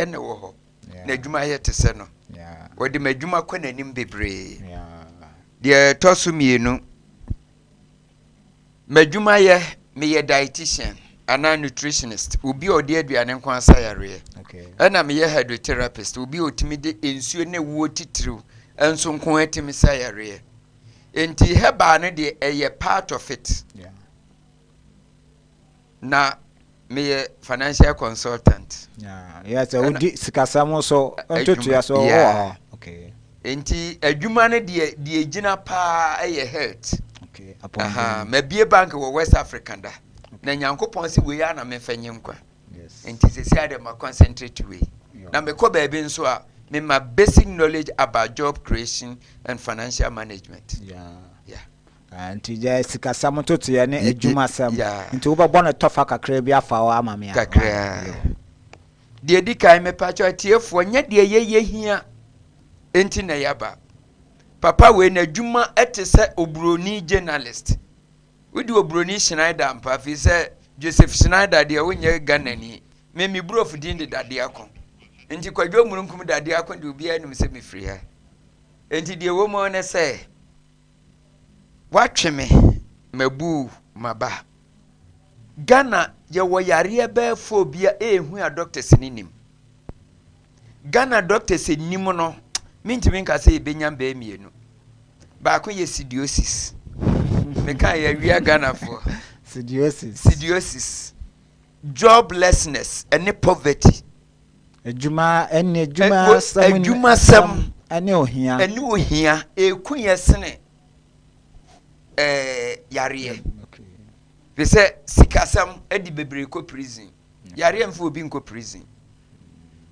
Ɛna ɛwɔ hɔ na adwuma yɛ te sɛ no. Wɔde m'adwuma kɔ n'anim bebree. Deɛ ɛtɔ so mmienu, m'adwuma yɛ, meyɛ dietitian anaa nutritionist, obi a ɔde aduane nko asa yareɛ. Ɛna meyɛ hydrotherapist, obi a ɔtumi de nsuo ne wuo titiriw nso nko atumi sa yareɛ. Nti herbal no deɛ, ɛyɛ part of it. Na meyɛ financial consultant. Yeah, sɛ wodi sikasɛm so ntotoa so wɔ hɔ. Okay. Nti adwuma no deɛ gyina paa yɛ health. Aha, mabie bank wɔ West Africa da na Nyankopɔn sɛ wei a na memfa nye nkwa. Nti sɛsi a deɛ, ma concentrate wei. Na mekɔ baabi nso a, mema basic knowledge about job creation and financial management. Yeah. Ah, nti gye sikasɛm ntotoeɛ ne adwumasɛm. Nti wobɛbɔ no tɔfa kakra bi afa hɔ ama me a. Kakraa. Deɛ di kan, mepakyɛ atiefoɔ, nyɛ deɛ yɛyɛ hia nti na yɛaba. Papa wei n'adwuma te sɛ oburoni journalist. Wodi oburoni Schneider mpa fi sɛ Joseph Schneider deɛ, wonyɛ Ghanani. Me me burofo din de Dadeɛ Ako. Nti Kwadwo Mununkum Dadeɛ Ako de, obiara nim sɛ mefiri ha. Nti deɛ wɔ mu ne sɛ watwe me mabu maba Ghana. Yɛwɔ yareɛ bɛɛ fo bi a ɛɛhu a doctors ne nim. Ghana doctors nim no, mentumi nka sɛ yɛbɛnya bɛɛ mmienu. Baako yɛ sidiosis. Meka yɛawia Ghanafoɔ. Sidiosis. Sidiosis, joblessness ɛne poverty. Adwuma ɛne adwuma sɛm. Adwumasɛm. Ɛne ohia. Ɛne ohia ɛku yɛ sene yareɛ. Fi sɛ sikasɛm ɛde bebree kɔ prison. Yareɛ mfa obi nkɔ prison.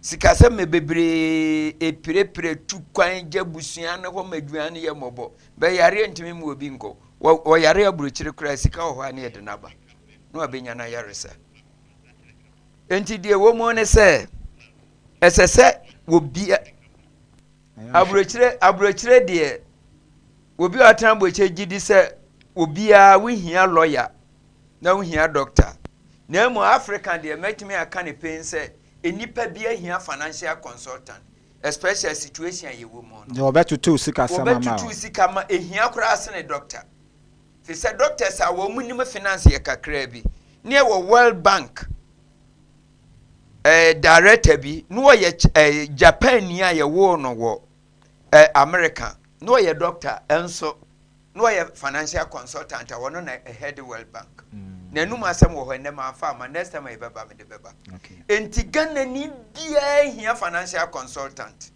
Sikasɛm ma bebree epirepire tu kwan gya busua no hɔ ma aduane yɛ mmɔbɔ. Bɛ yareɛ ntumi mu obi nkɔ. Wɔyare aburokyire koraa, sika wɔ hɔ a ne yɛde n'aba na wabɛnya no ayaresa. Nti deɛ wɔ mu ne sɛ ɛsɛ sɛ obi aburokyire, aburokyire deɛ, obi a ɔtena aburokyire gye di sɛ obiara wohia lawyer na wohia doctor. Na emu Africa deɛ, mɛtumi aka ne pɛn sɛ nnipa bi ahia financial consultant, especially situation a yɛwɔ mu no. Deɛ wɔbɛtoto sikasɛm ama. Wɔbɛtutu sika ma ehia koraa sene doctor, fi sɛ doctors a wɔn mu nim finance yɛ kakraa bi. Ne ɛwɔ World Bank director bi na wɔyɛ Japan ni a yɛwoo no wɔ America, na ɔyɛ doctor nso na ɔyɛ financial consultant a wɔno na head World Bank. N'anum asɛm wɔ hɔ. Ɛnɛ maa fa ama, next time a yɛbɛba, mede bɛba. Nti Ghana ni biara hia financial consultant,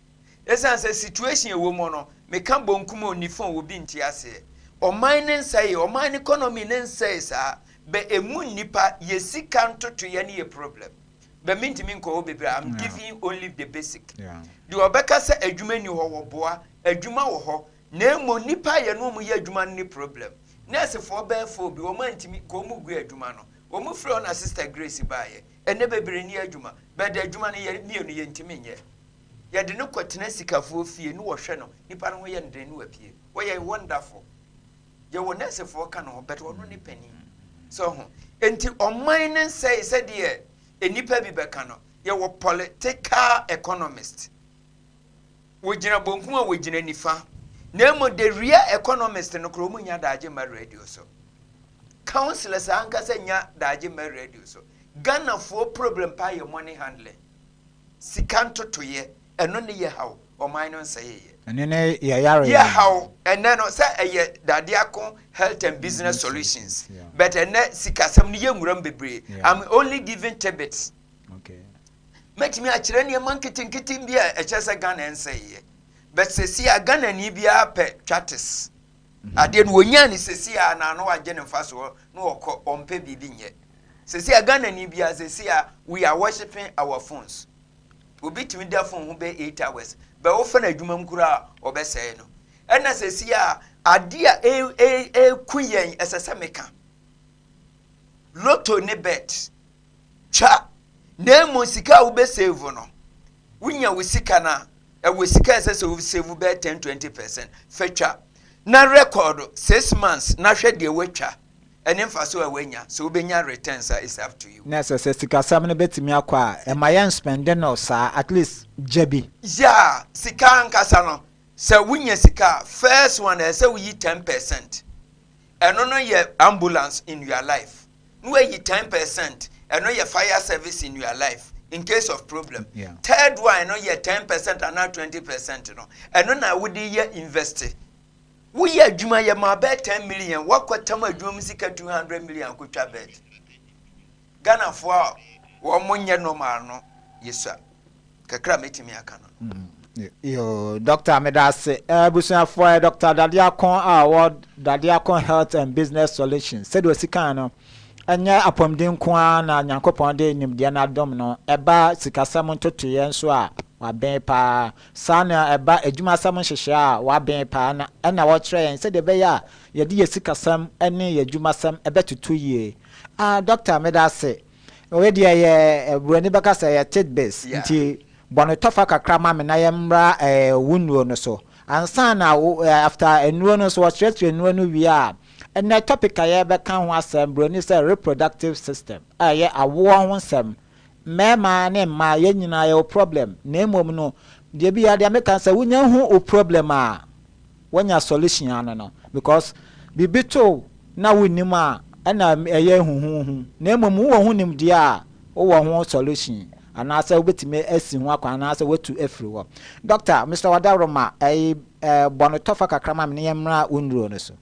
ɛsiane sɛ situation ɛwɔ mu no, meka bonkum a onifa a obi nte aseɛ. Ɔman ne nsɛe, ɔman ne economy ne nsɛe saa bɛ emu nnipa yɛ sika ntotoyɛ ne yɛ problem. Bɛ mintimi nkɔ hɔ bebree. I'm giving only the basic. Deɛ ɔbɛka sɛ adwuma ni hɔ, wɔboa. Adwuma wɔ hɔ, na emu nipa yɛ no, wɔn yɛ adwuma no ne problem. Nɛɛsefoɔ bɛɛ fo bi wɔn antumi ka wɔn gu adwuma no, wɔn firi hɔ na Sister Grace baayɛ. Ɛnɛ bebree ni adwuma bɛda adwuma no yɛ mmienu yɛ ntumi nyɛ. Yɛde no kɔtena sikafoɔ fie ne wɔhwɛ no, nipa no ho yɛ no den ne wapie. Wɔyɛ wonderful. Yɛwɔ nɛɛsefoɔ ka no ho, but ɔno ne panin sɛ ho. Nti ɔman ne nsɛe sɛdeɛ nnipa bi bɛka no. Yɛwɔ political economist, wɔgyina bonkum a wɔgyina nifa, na mmom the real economist no koraa, wɔn nya daagye ma radio so. Councillors ankasa nya daagye ma radio so. Ghanafoɔ problem paa yɛ money handling, sika ntotoyɛ. Ɛno ne yɛ haw. Ɔman no nsɛeɛ. Ɛno ne yɛ yare. Yɛ haw ɛnɛ no sɛ ɛyɛ Dadeako Health and Business Solutions. But ɛnɛ sikasɛm no yɛ nwuram bebree. I'm only giving tidbits. Mɛtumi akyerɛ nneɛma nketenkete bi a ɛkyerɛ sɛ Ghana nsɛeɛ, but sɛsi a Ghana ni biara pɛ twates adeɛ no, wɔnya ne sɛsi a na ano agye ne mfa soɔ na wɔkɔ, ɔmpɛ biribi nyɛ. Sɛsi a Ghana ni biara, sɛsi a we are worshiping our phones. Obi tumi da phone ho bɛyɛ 8 hours bɛ wofa no adwuma mu koraa a, ɔbɛsɛe no. Ɛna sɛsi a adeɛ a ɛku yɛn, ɛsɛ sɛ meka lotto ne bet twa. Na emu sika a wobɛ save no, wonya wo sika no a, ɛwɔ sika a ɛsɛ sɛ wo save bɛyɛ 10, 20% fa twa na record 6 months na hwɛ deɛ woatwa. Ɛne mfaso a woanya, sɛ wobɛnya returns a, it's up to you. Na ɛsɛ sɛ sikasɛm no bɛtumi akɔ a, ɛma yɛn spend no saa, at least gya bi. Yeah, sika ankasa no, sɛ wonya sika a, first one ɛsɛ sɛ woyi 10%. Ɛno no yɛ ambulance in your life. Na woayi 10%, ɛno yɛ fire service in your life in case of problem. Third one no yɛ 10% anaa 20% no, ɛno na wode yɛ invest. Woyɛ adwuma yɛ ma bɛɛ 10 million, wakɔtam adwuma mu sika 200 million akotwa bet. Ghanafoɔ a wɔn nyɛ normal no, yɛsua kakra mɛtumi aka no. Yo, Doctor, meda ase. Abusuafoɔ, Dr. Dadeako a ɔwɔ Dadeako Health and Business Solutions, sɛdeɛ osi kan no, ɛnyɛ apɔmuden nko ara na Nyankopɔn de nimdeɛ no adom no. Ɛba sikasɛm ntotoeɛ nso a, wabɛn paa. Saa na ɛba adwumasɛm nhyehyɛ a, wabɛn paa. Na ɛna wɔkyerɛ yɛn sɛdeɛ ɛbɛyɛ a yɛde yɛ sikasɛm ne yɛ adwumasɛm ɛbɛtoto yie. Ah, Doctor, meda ase. Wei deɛ, yɛ buroni bɛka sɛ yɛ tidbits. Nti bɔne tɔfa kakra ma me na yɛmmra wo nnuro no so ansa na wo after nnuro no so, wɔkyerɛkyerɛ nnuro no wie a, ɛnɛ topic a yɛbɛka ho asɛm, buroni sɛ reproductive system, a ɛyɛ awoɔ ho nsɛm. Mmarima ne mmaa, yɛn nyinaa yɛwɔ problem, na mmom no deɛ bi adeɛ meka sɛ wonya hu wo problem a, woanya solution ano no, because biribi to na wonnim a, ɛna ɛyɛ huhuhu, na mmom wowɔ ho nimdeɛ a, wowɔ ho solution anaasɛ wobɛtumi asi ho akwan anaasɛ woatu afiri hɔ. Doctor, Mr. Wadaroma, ɛyi bɔne tɔfa kakra ma me ne yɛmmra wo nnuro no so.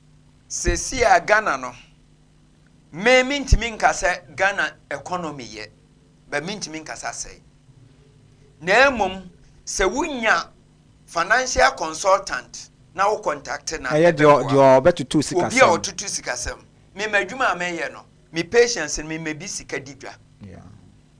Sɛsi a Ghana no, me mentumi nka sɛ Ghana economy yɛ, but mentumi nkasa sɛe, na mmom sɛ wonya financial consultant na wo contact na ɛyɛ deɛ deɛ ɔbɛtutu obi a sikasɛm. Ɔtutu sikasɛm. Mema adwuma a mɛyɛ no, me patience no, mema bi sika di dwa.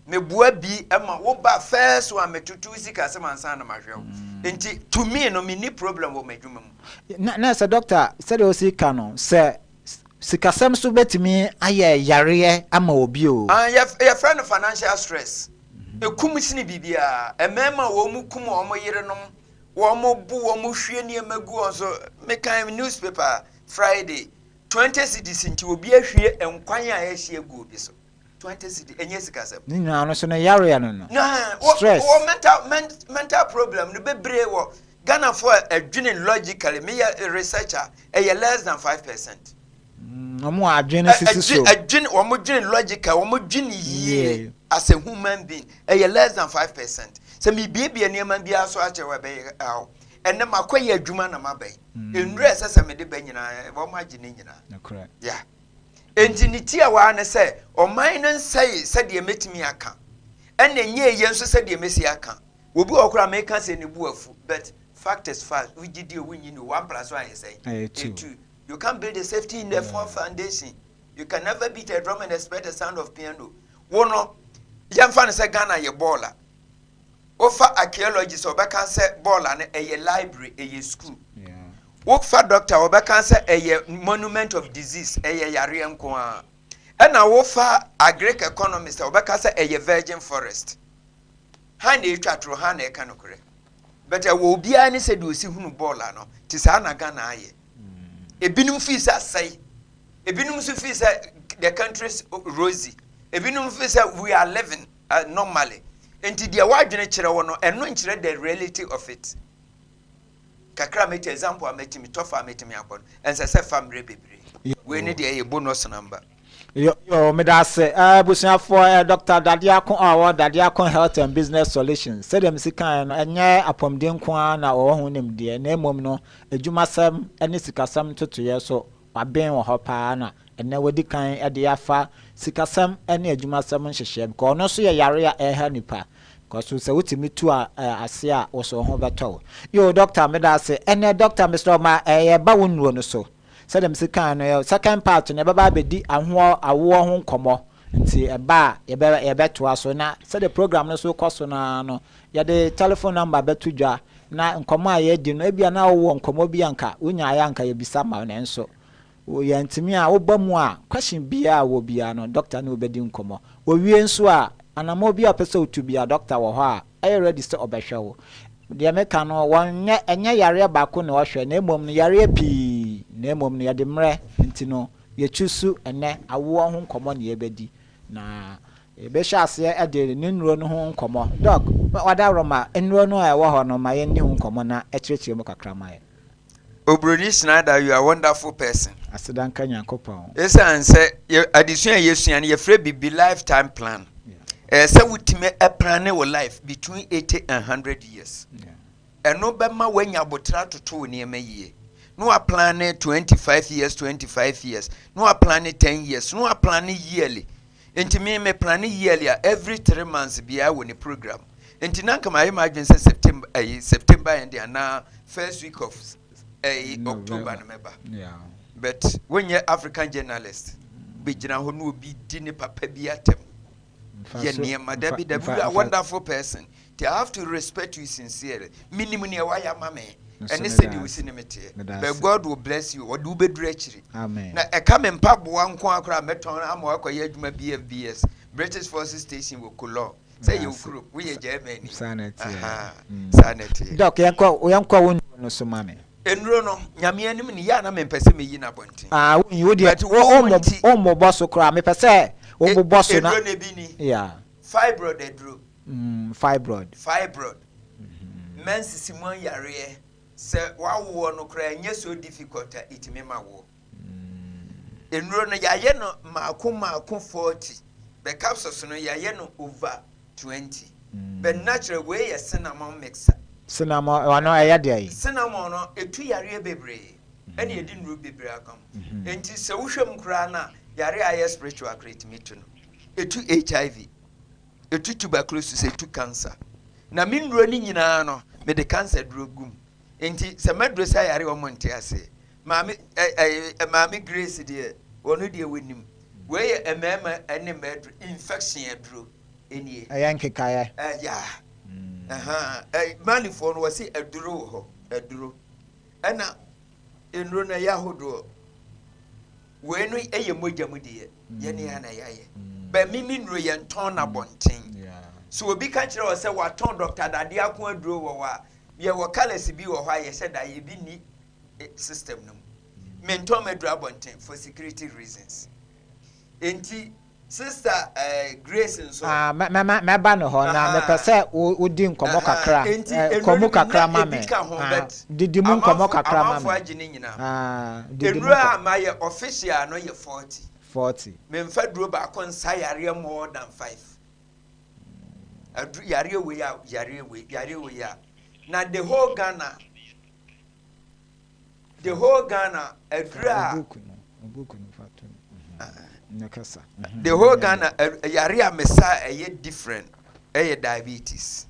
Meboa bi ma woba first one, metutu sikasɛm ansa na mahwɛ wo. Nti to me no, menni problem wɔ m'adwuma mu. Na sɛ doctor, sɛdeɛ osi ka no, sɛ sikasɛm so bɛtumi ayɛ yareɛ ama obi o. Ah, yɛfrɛ no financial stress. Ekum sini biribiara. Mmarima a wɔn mu kum wɔn yerenom, wɔn bu wɔn, hwie nneɛma gu wɔn so. Mekan newspaper Friday, 20 cedis nti obi ahwie nkwan a ɛhyɛ gu obi so. 20 cedi ɛnyɛ sikasɛm. Ne nyinaa no so no, yareɛ no. Na Stress. Wɔ mental problem no bebree wɔ Ghanafoɔ a ɛdwene logically. Meyɛ researcher, ɛyɛ less than 5%. Ɔmo a adwene sisi so. Ɛdwene, wɔn dwene logical, wɔn dwene yie Yie. as a human being, ɛyɛ less than 5%. Sɛ mebiebie nneɛma biara so akyerɛ wɔ, ɛbɛyɛ aw. Ɛnɛ makɔ yɛ adwuma na maba yi, nnura ɛsɛ sɛ mede ba nyinaa, wɔn agye ne nyinaa. Ya, enti ne ti a waa ne sɛ ɔman no nsɛe sɛdeɛ mɛtumi aka, ɛna nyɛ yɛ nso sɛdeɛ mɛsi aka. Obi wɔ koraa mɛka sɛ ne bu afu, but fact is fact. Wogye di o, wonyi no, one plus one yɛ sɛn? Ɛyɛ two. Two. You can't build a safety in the firm foundation. You can never beat a drum and expect the sound of piano. Wo no, yɛmfa no sɛ Ghana yɛ bɔɔla. Wofa archaeologist, ɔbɛka sɛ bɔɔla no ɛyɛ library, ɛyɛ school. Wofa doctor, ɔbɛka sɛ ɛyɛ monument of disease, ɛyɛ yareɛ nko ara. Ɛna wofa agric economist a, ɔbɛka sɛ ɛyɛ virgin forest. Ha na etwa toro, ha na ɛka nokorɛ, but ɛwɔ obiara ne sɛ deɛ osi hunu bɔɔla no te. Saa na Ghana ayɛ. Ebinom fi sɛ asɛe, ebinom nso fi sɛ the country is rosy, ebinom fi sɛ we are living normally. Nti deɛ wadwene kyerɛ wɔ no, ɛno nkyerɛ the reality of it. Kakra mɛti example a mɛtumi tɔfa a mɛtumi abɔ no, ɛnsɛ sɛ fa mmerɛ bebree. Wei ne deɛ ɛyɛ bonus number. Yo, meda ase, abusuafoɔ. Dr. Dadeako a ɔwɔ Dadeako Health and Business Solutions, sɛdeɛ mesi kan no, ɛnyɛ apɔmuden nko ara na ɔwɔ ho nimdeɛ, na mmom no adwumasɛm ne sikasɛm ntotoeɛ so waben wɔ hɔ paa. Na ɛnɛ wadi kan de afa sikasɛm ne adwumasɛm nhyehyɛeɛ, because ɔno nso yɛ yare a ɛha nipa, because sɛ wotumi tu a ase a, wɔsɔ ho bɛtɔ wo. Yo, Doctor, meda ase. Ɛnɛ Doctor, mesrɛ ma ɛyɛ ba wo nnuro no so. Sɛdeɛ mesi kan no, second part no, yɛbɛba abɛdi ahoɔ awoɔ ho nkɔmmɔ. Nti ɛba a, yɛbɛtoa so. Na sɛdeɛ program no so kɔ so naa no, yɛde telephone number bɛto dwa na nkɔmmɔ a yɛdi no, ebia na wowɔ nkɔmmɔ bi anka wonya ayɛ anka yɛbisa ma wo, nanso yɛntumi a woba mu a, question biara a wɔ biara no, doctor ne wobɛdi nkɔmmɔ. Wɔwie nso a, anammɔ bi a ɔpɛ sɛ wotu bi a, doctor wɔ hɔ a ɛyɛ ready sɛ ɔbɛhwɛ wo. Deɛ meka no, wɔnyɛ ɛnyɛ yareɛ baako na ɔhwɛ, na mmom no yareɛ pii, na mmom no yɛde mmerɛ nti no. Yɛtwi so ɛnɛ awoɔ ho nkɔmmɔ ne yɛbɛdi, na yɛbɛhyɛ aseɛ de ne nnuro no ho nkɔmmɔ. Doc, wadaworoma, nnuro no a ɛwɔ hɔ no, ma yɛnni ho nkɔmmɔ na ɛkyerɛkyerɛ mu kakra ma yɛ. Obroni Schneider, you are wonderful person. Aseda nka Nyankopɔn. Ɛsiane sɛ adesua a yɛsua no, yɛfrɛ bibi lifetime plan. Ɛyɛ sɛ wotumi plan wo life between 80 and 100 years. Ɛno bɛma woanya abotra atoto wo nneɛma yie. Na waplan 25 years, 25 years, na waplan 10 years, na waplan yearly. Nti me plan yearly a, every 3 months biara wɔ ne program. Nti na nka mayɛ m'adwene sɛ September, ɛyi, September yɛn de anaa first week of ɛyi October no mɛba. But wonyɛ African journalist bɛgyina hɔ na obi di ne papa bi atɛm yɛ nneɛma. Dabi, dabi, you are wonderful person, nti I have to respect you sincerely. Minim nea wayɛ ama me ɛne sɛdeɛ wosi ne me teɛ, but God will bless you. Ɔde wobɛduru akyiri. Amen. Na ɛka me mpaboa nko akora mɛtɔn ama wakɔyɛ adwuma BFBS, British Forces Station wɔ Cologne, sɛ yɛ wo kurom, woyɛ Germany. Saa na ɛteɛ. Saa na ɛteɛ. Doc, yɛnkɔ wo nnuro no so ma me. Nnuro no, Nyame anim ne yɛ a, na mempɛ sɛ meyi no abɔnten. Ah, wonyi wo deɛ. But wo nti- Wommobɔ so koraa, mepɛ sɛ wobobɔ so na Nnuro no bi ni. Fibroid aduro. Fibroid. Fibroid, mɛnsisi mu yareɛ, sɛ wawoɔ no koraa ɛnyɛ so difficult a, ɛtumi ma woɔ. Nnuro no, yɛayɛ no maako maako 40, bɛ capsules no, yɛayɛ no over 20, but natural wei yɛ cinnamon mixer. Cinnamon ɔno ɛyɛ deɛ yi? Cinnamon no ɛtu yareɛ bebree, ɛne yɛde nnuro bebree aka ho. Nti sɛ wohwɛ mu koraa no a, yare a ɛyɛ spiritual koraa ɛtumi tu no. Ɛtu HIV, ɛtu tuberculosis, ɛtu cancer. Na me nnuro no nyinaa no, mede cancer duro gu mu. Nti sɛ maduro sɛ yare, ɔmo nte aseɛ. Maame ɛ ɛ Maame Grace deɛ, ɔno deɛ wɔnim. Wei yɛ mmarima ne mmaa aduro, infection aduro ɛnie. Ɛyɛ nkekaeɛ. Ɛya ɛhan ɛ Malifoɔ no, wɔsi aduro wɔ hɔ, aduro. Ɛna nnuro no ɛyɛ ahodoɔ. Wei no ɛyɛ mogya mu deɛ, yɛne yɛn na yɛayɛ bɛn mimi nnuro, yɛn tɔn na bɔnten. So obi ka kyerɛ wɔ sɛ watɔn Dr. Dade Ako aduro wɔ hɔ a, yɛwɔ colours bi wɔ hɔ a yɛhyɛ da ebi ni system no mu. Mentɔn maduro abɔnten for security reasons. Nti sister Grace nso. Ah, mɛba no hɔ na mepɛ sɛ wodi nkɔmmɔ kakra. Nti kɔmu kakra ma me. Ebi ka ho, but didi mu nkɔmmɔ kakra ma amanfo me. Agye ne nyinaa. Ah, didi mu Nnuro a mayɛ official no yɛ 40. 40. Memfa duro baako nsa yareɛ more than five. Adu yareɛ wei a, yareɛ wei, yareɛ wei a, na the whole Ghana, the whole Ghana aduro a Book no, book no fa to no ne kasa. The whole Ghana, yare a mesa a ɛyɛ different ɛyɛ diabetes,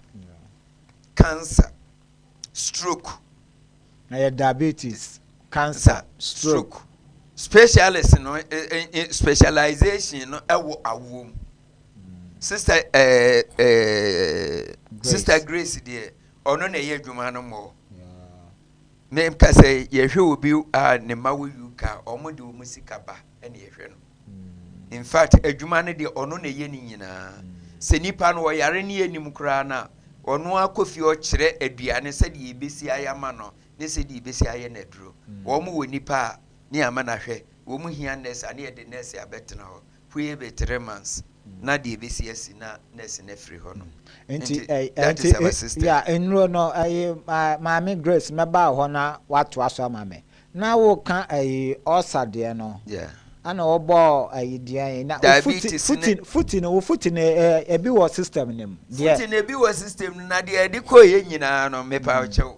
cancer, stroke. Na yɛ diabetes, cancer, stroke. Stroke specialist no, specialization no ɛwɔ awoɔ mu. Sister ɛɛ ɛɛ Sister Grace deɛ, ɔno na ɛyɛ adwuma no mɔ. Ne nka sɛ yɛhwɛ obi a ne mma wɔ UK a, ɔmo de ɔmo sika ba ɛna yɛhwɛ no. In fact, adwuma no deɛ, ɔno na ɛyɛ ne nyinaa. Sɛ nipa no ɔyare ne yɛ koraa no a, ɔno akɔ fie, ɔkyerɛ aduane sɛdeɛ yɛbɛsi ayɛ ama no ne sɛdeɛ yɛbɛsi ayɛ n'aduro. Wɔn wɔ nipa a ne ama no ahwɛ wɔn hia nurse a, ne yɛde nurse abɛtena hɔ pue bɛ 3 months na deɛ yɛbɛsi asi na nurse no afiri hɔ no. Nti that is our system. Ya, nnuro no ɛyi, Maame Grace, mɛba hɔ na watoa so ama me. Na woka ɛyi ɔsa deɛ no, ana wɔbɔ ɛyi deɛ yi na Diabetes. Futi futi no, wo futi no, ebi wɔ system no mu deɛ? Futi no ebi wɔ system no, na deɛ yɛde kɔɔ yɛ nyinaa no, mepa kyɛw,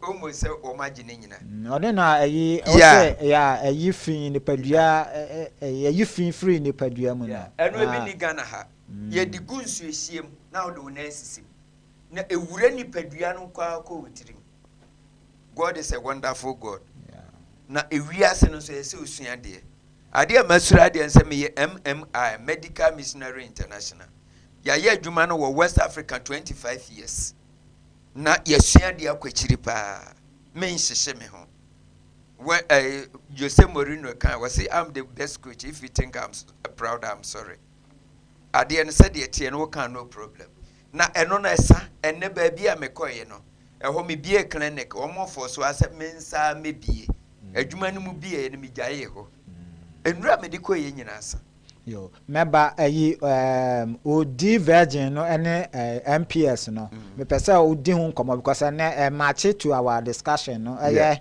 almost sɛ wɔn agye ne nyinaa. Ɔno na ɛyi ɔsɛ ya ɛyi fi nipadua, ɛ ɛ ɛyi fi firi nipadua mu no. Ɛno ebi ni Ghana ha. Yɛde gu nsuo ehyia mu na wɔde wɔn nan sisi mu na ewura nipadua no kɔ akɔ wɔ tirim. God is a wonderful God. Na ewiase no nso, yɛ sɛ osua adeɛ. Adeɛ a masura adeɛ nsɛ meyɛ MMI, Medical Missionary International. Yɛayɛ adwuma no wɔ West Africa 25 years na yɛsua adeɛ akɔ akyiri paa. Menhyehyɛ me ho. When Jose Mourinho kan wɔsi, "I'm the best coach. If you think I'm proud, I'm sorry." Adeɛ no sɛdeɛ teɛ no, wɔka no problem. Na ɛno no ɛsa ɛnɛ baabi a mekɔɛ no, ɛhɔ mebie clinic, wɔn afɔ so asɛ me nsa mebie adwuma no mu bie no, megyae hɔ. Nnuro a mede kɔ yɛ nyinaa sa. Yo, mɛba ayi odi virgin no ne MPS no. Mepɛ sɛ wodi ho nkɔmmɔ because ɛnɛ ɛmatch to our discussion no, ɛyɛ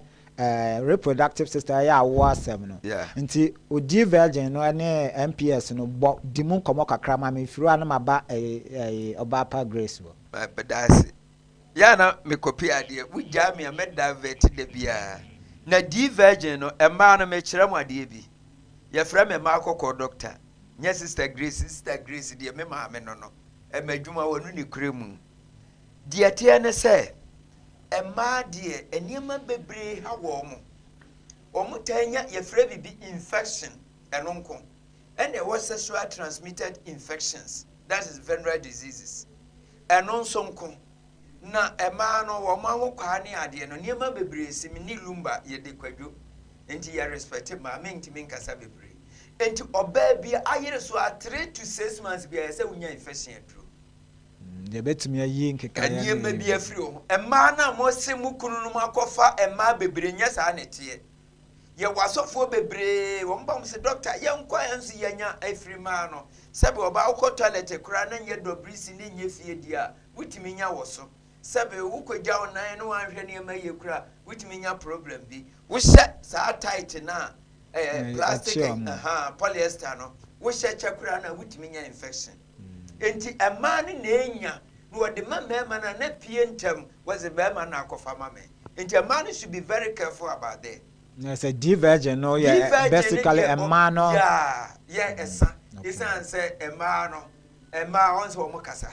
reproductive system, ɛyɛ awoɔ asɛm no. Nti odi virgin no ne MPS no, bɔ di mu nkɔmmɔ kakra ma me firi a na maba ɛyi Ɔbaapa Grace wɔ. Bɛda ase. Yɛ na mekɔpi adeɛ, wogyaa me a mɛdivert da biara. Na D virgin no, mmaa no, mekyerɛ mo adeɛ bi. Yɛfrɛ me mmaa kɔkɔɔ doctor, nyɛ Sister Grace. Sister Grace deɛ, me maame no, ɛma adwuma wɔ no ne kura mu. Deɛ teɛ ne sɛ, mmaa deɛ, nneɛma bebree ha wɔn mo. Wɔn taa nya, yɛfrɛ bibi infection, ɛno nko. Ɛna ɛwɔ sexual transmitted infections, that is venereal diseases. Ɛno nso nko. Na mmaa no, wɔn ahokwaa ne adeɛ no, nneɛma bebree si mi ne lumba yɛde kwadwo. Nti yɛ respect mmaa, mentumi nkasa bebree. Nti ɔbaa bi ayere so a 3 to 6 months bi a yɛ sɛ wonya infection aduro. Deɛ bɛtumi ayi nkekaeɛ ne nneɛma bi afiri ho. Mmaa no a mose mo kunu no mu akɔfa mmaa bebree, nyɛ saa ne teɛ. Yɛwɔ asɔfoɔ bebree, wɔn ba mo sɛ, "Doctor, yɛnkɔ yɛn nso yɛnya afiri mmaa no." Sɛbi, ɔbaa wokɔ toilet koraa na nyɛ dɔbirisi ne nyɛ fie di a, wotumi nya wɔ so. Sɛbi, wokɔgya wo nan na wanhwɛ nneɛma yie koraa, wotumi nya problem bi. Wohyɛ saa tight na ɛɛ plastic, ɛhan polyester no, wohyɛ kyɛ koraa na wotumi nya infection. Nti mmaa no na enya na wɔde ma mmarima no na pie ntɛm, wɔdze barima no akɔfa ma me. Nti mmaa no should be very careful about that. Na sɛ D virgin no yɛ basically mmaa no. Yaa, yɛ ɛsa esan sɛ mmaa no, mmaa wɔn sɛ wɔn kasa.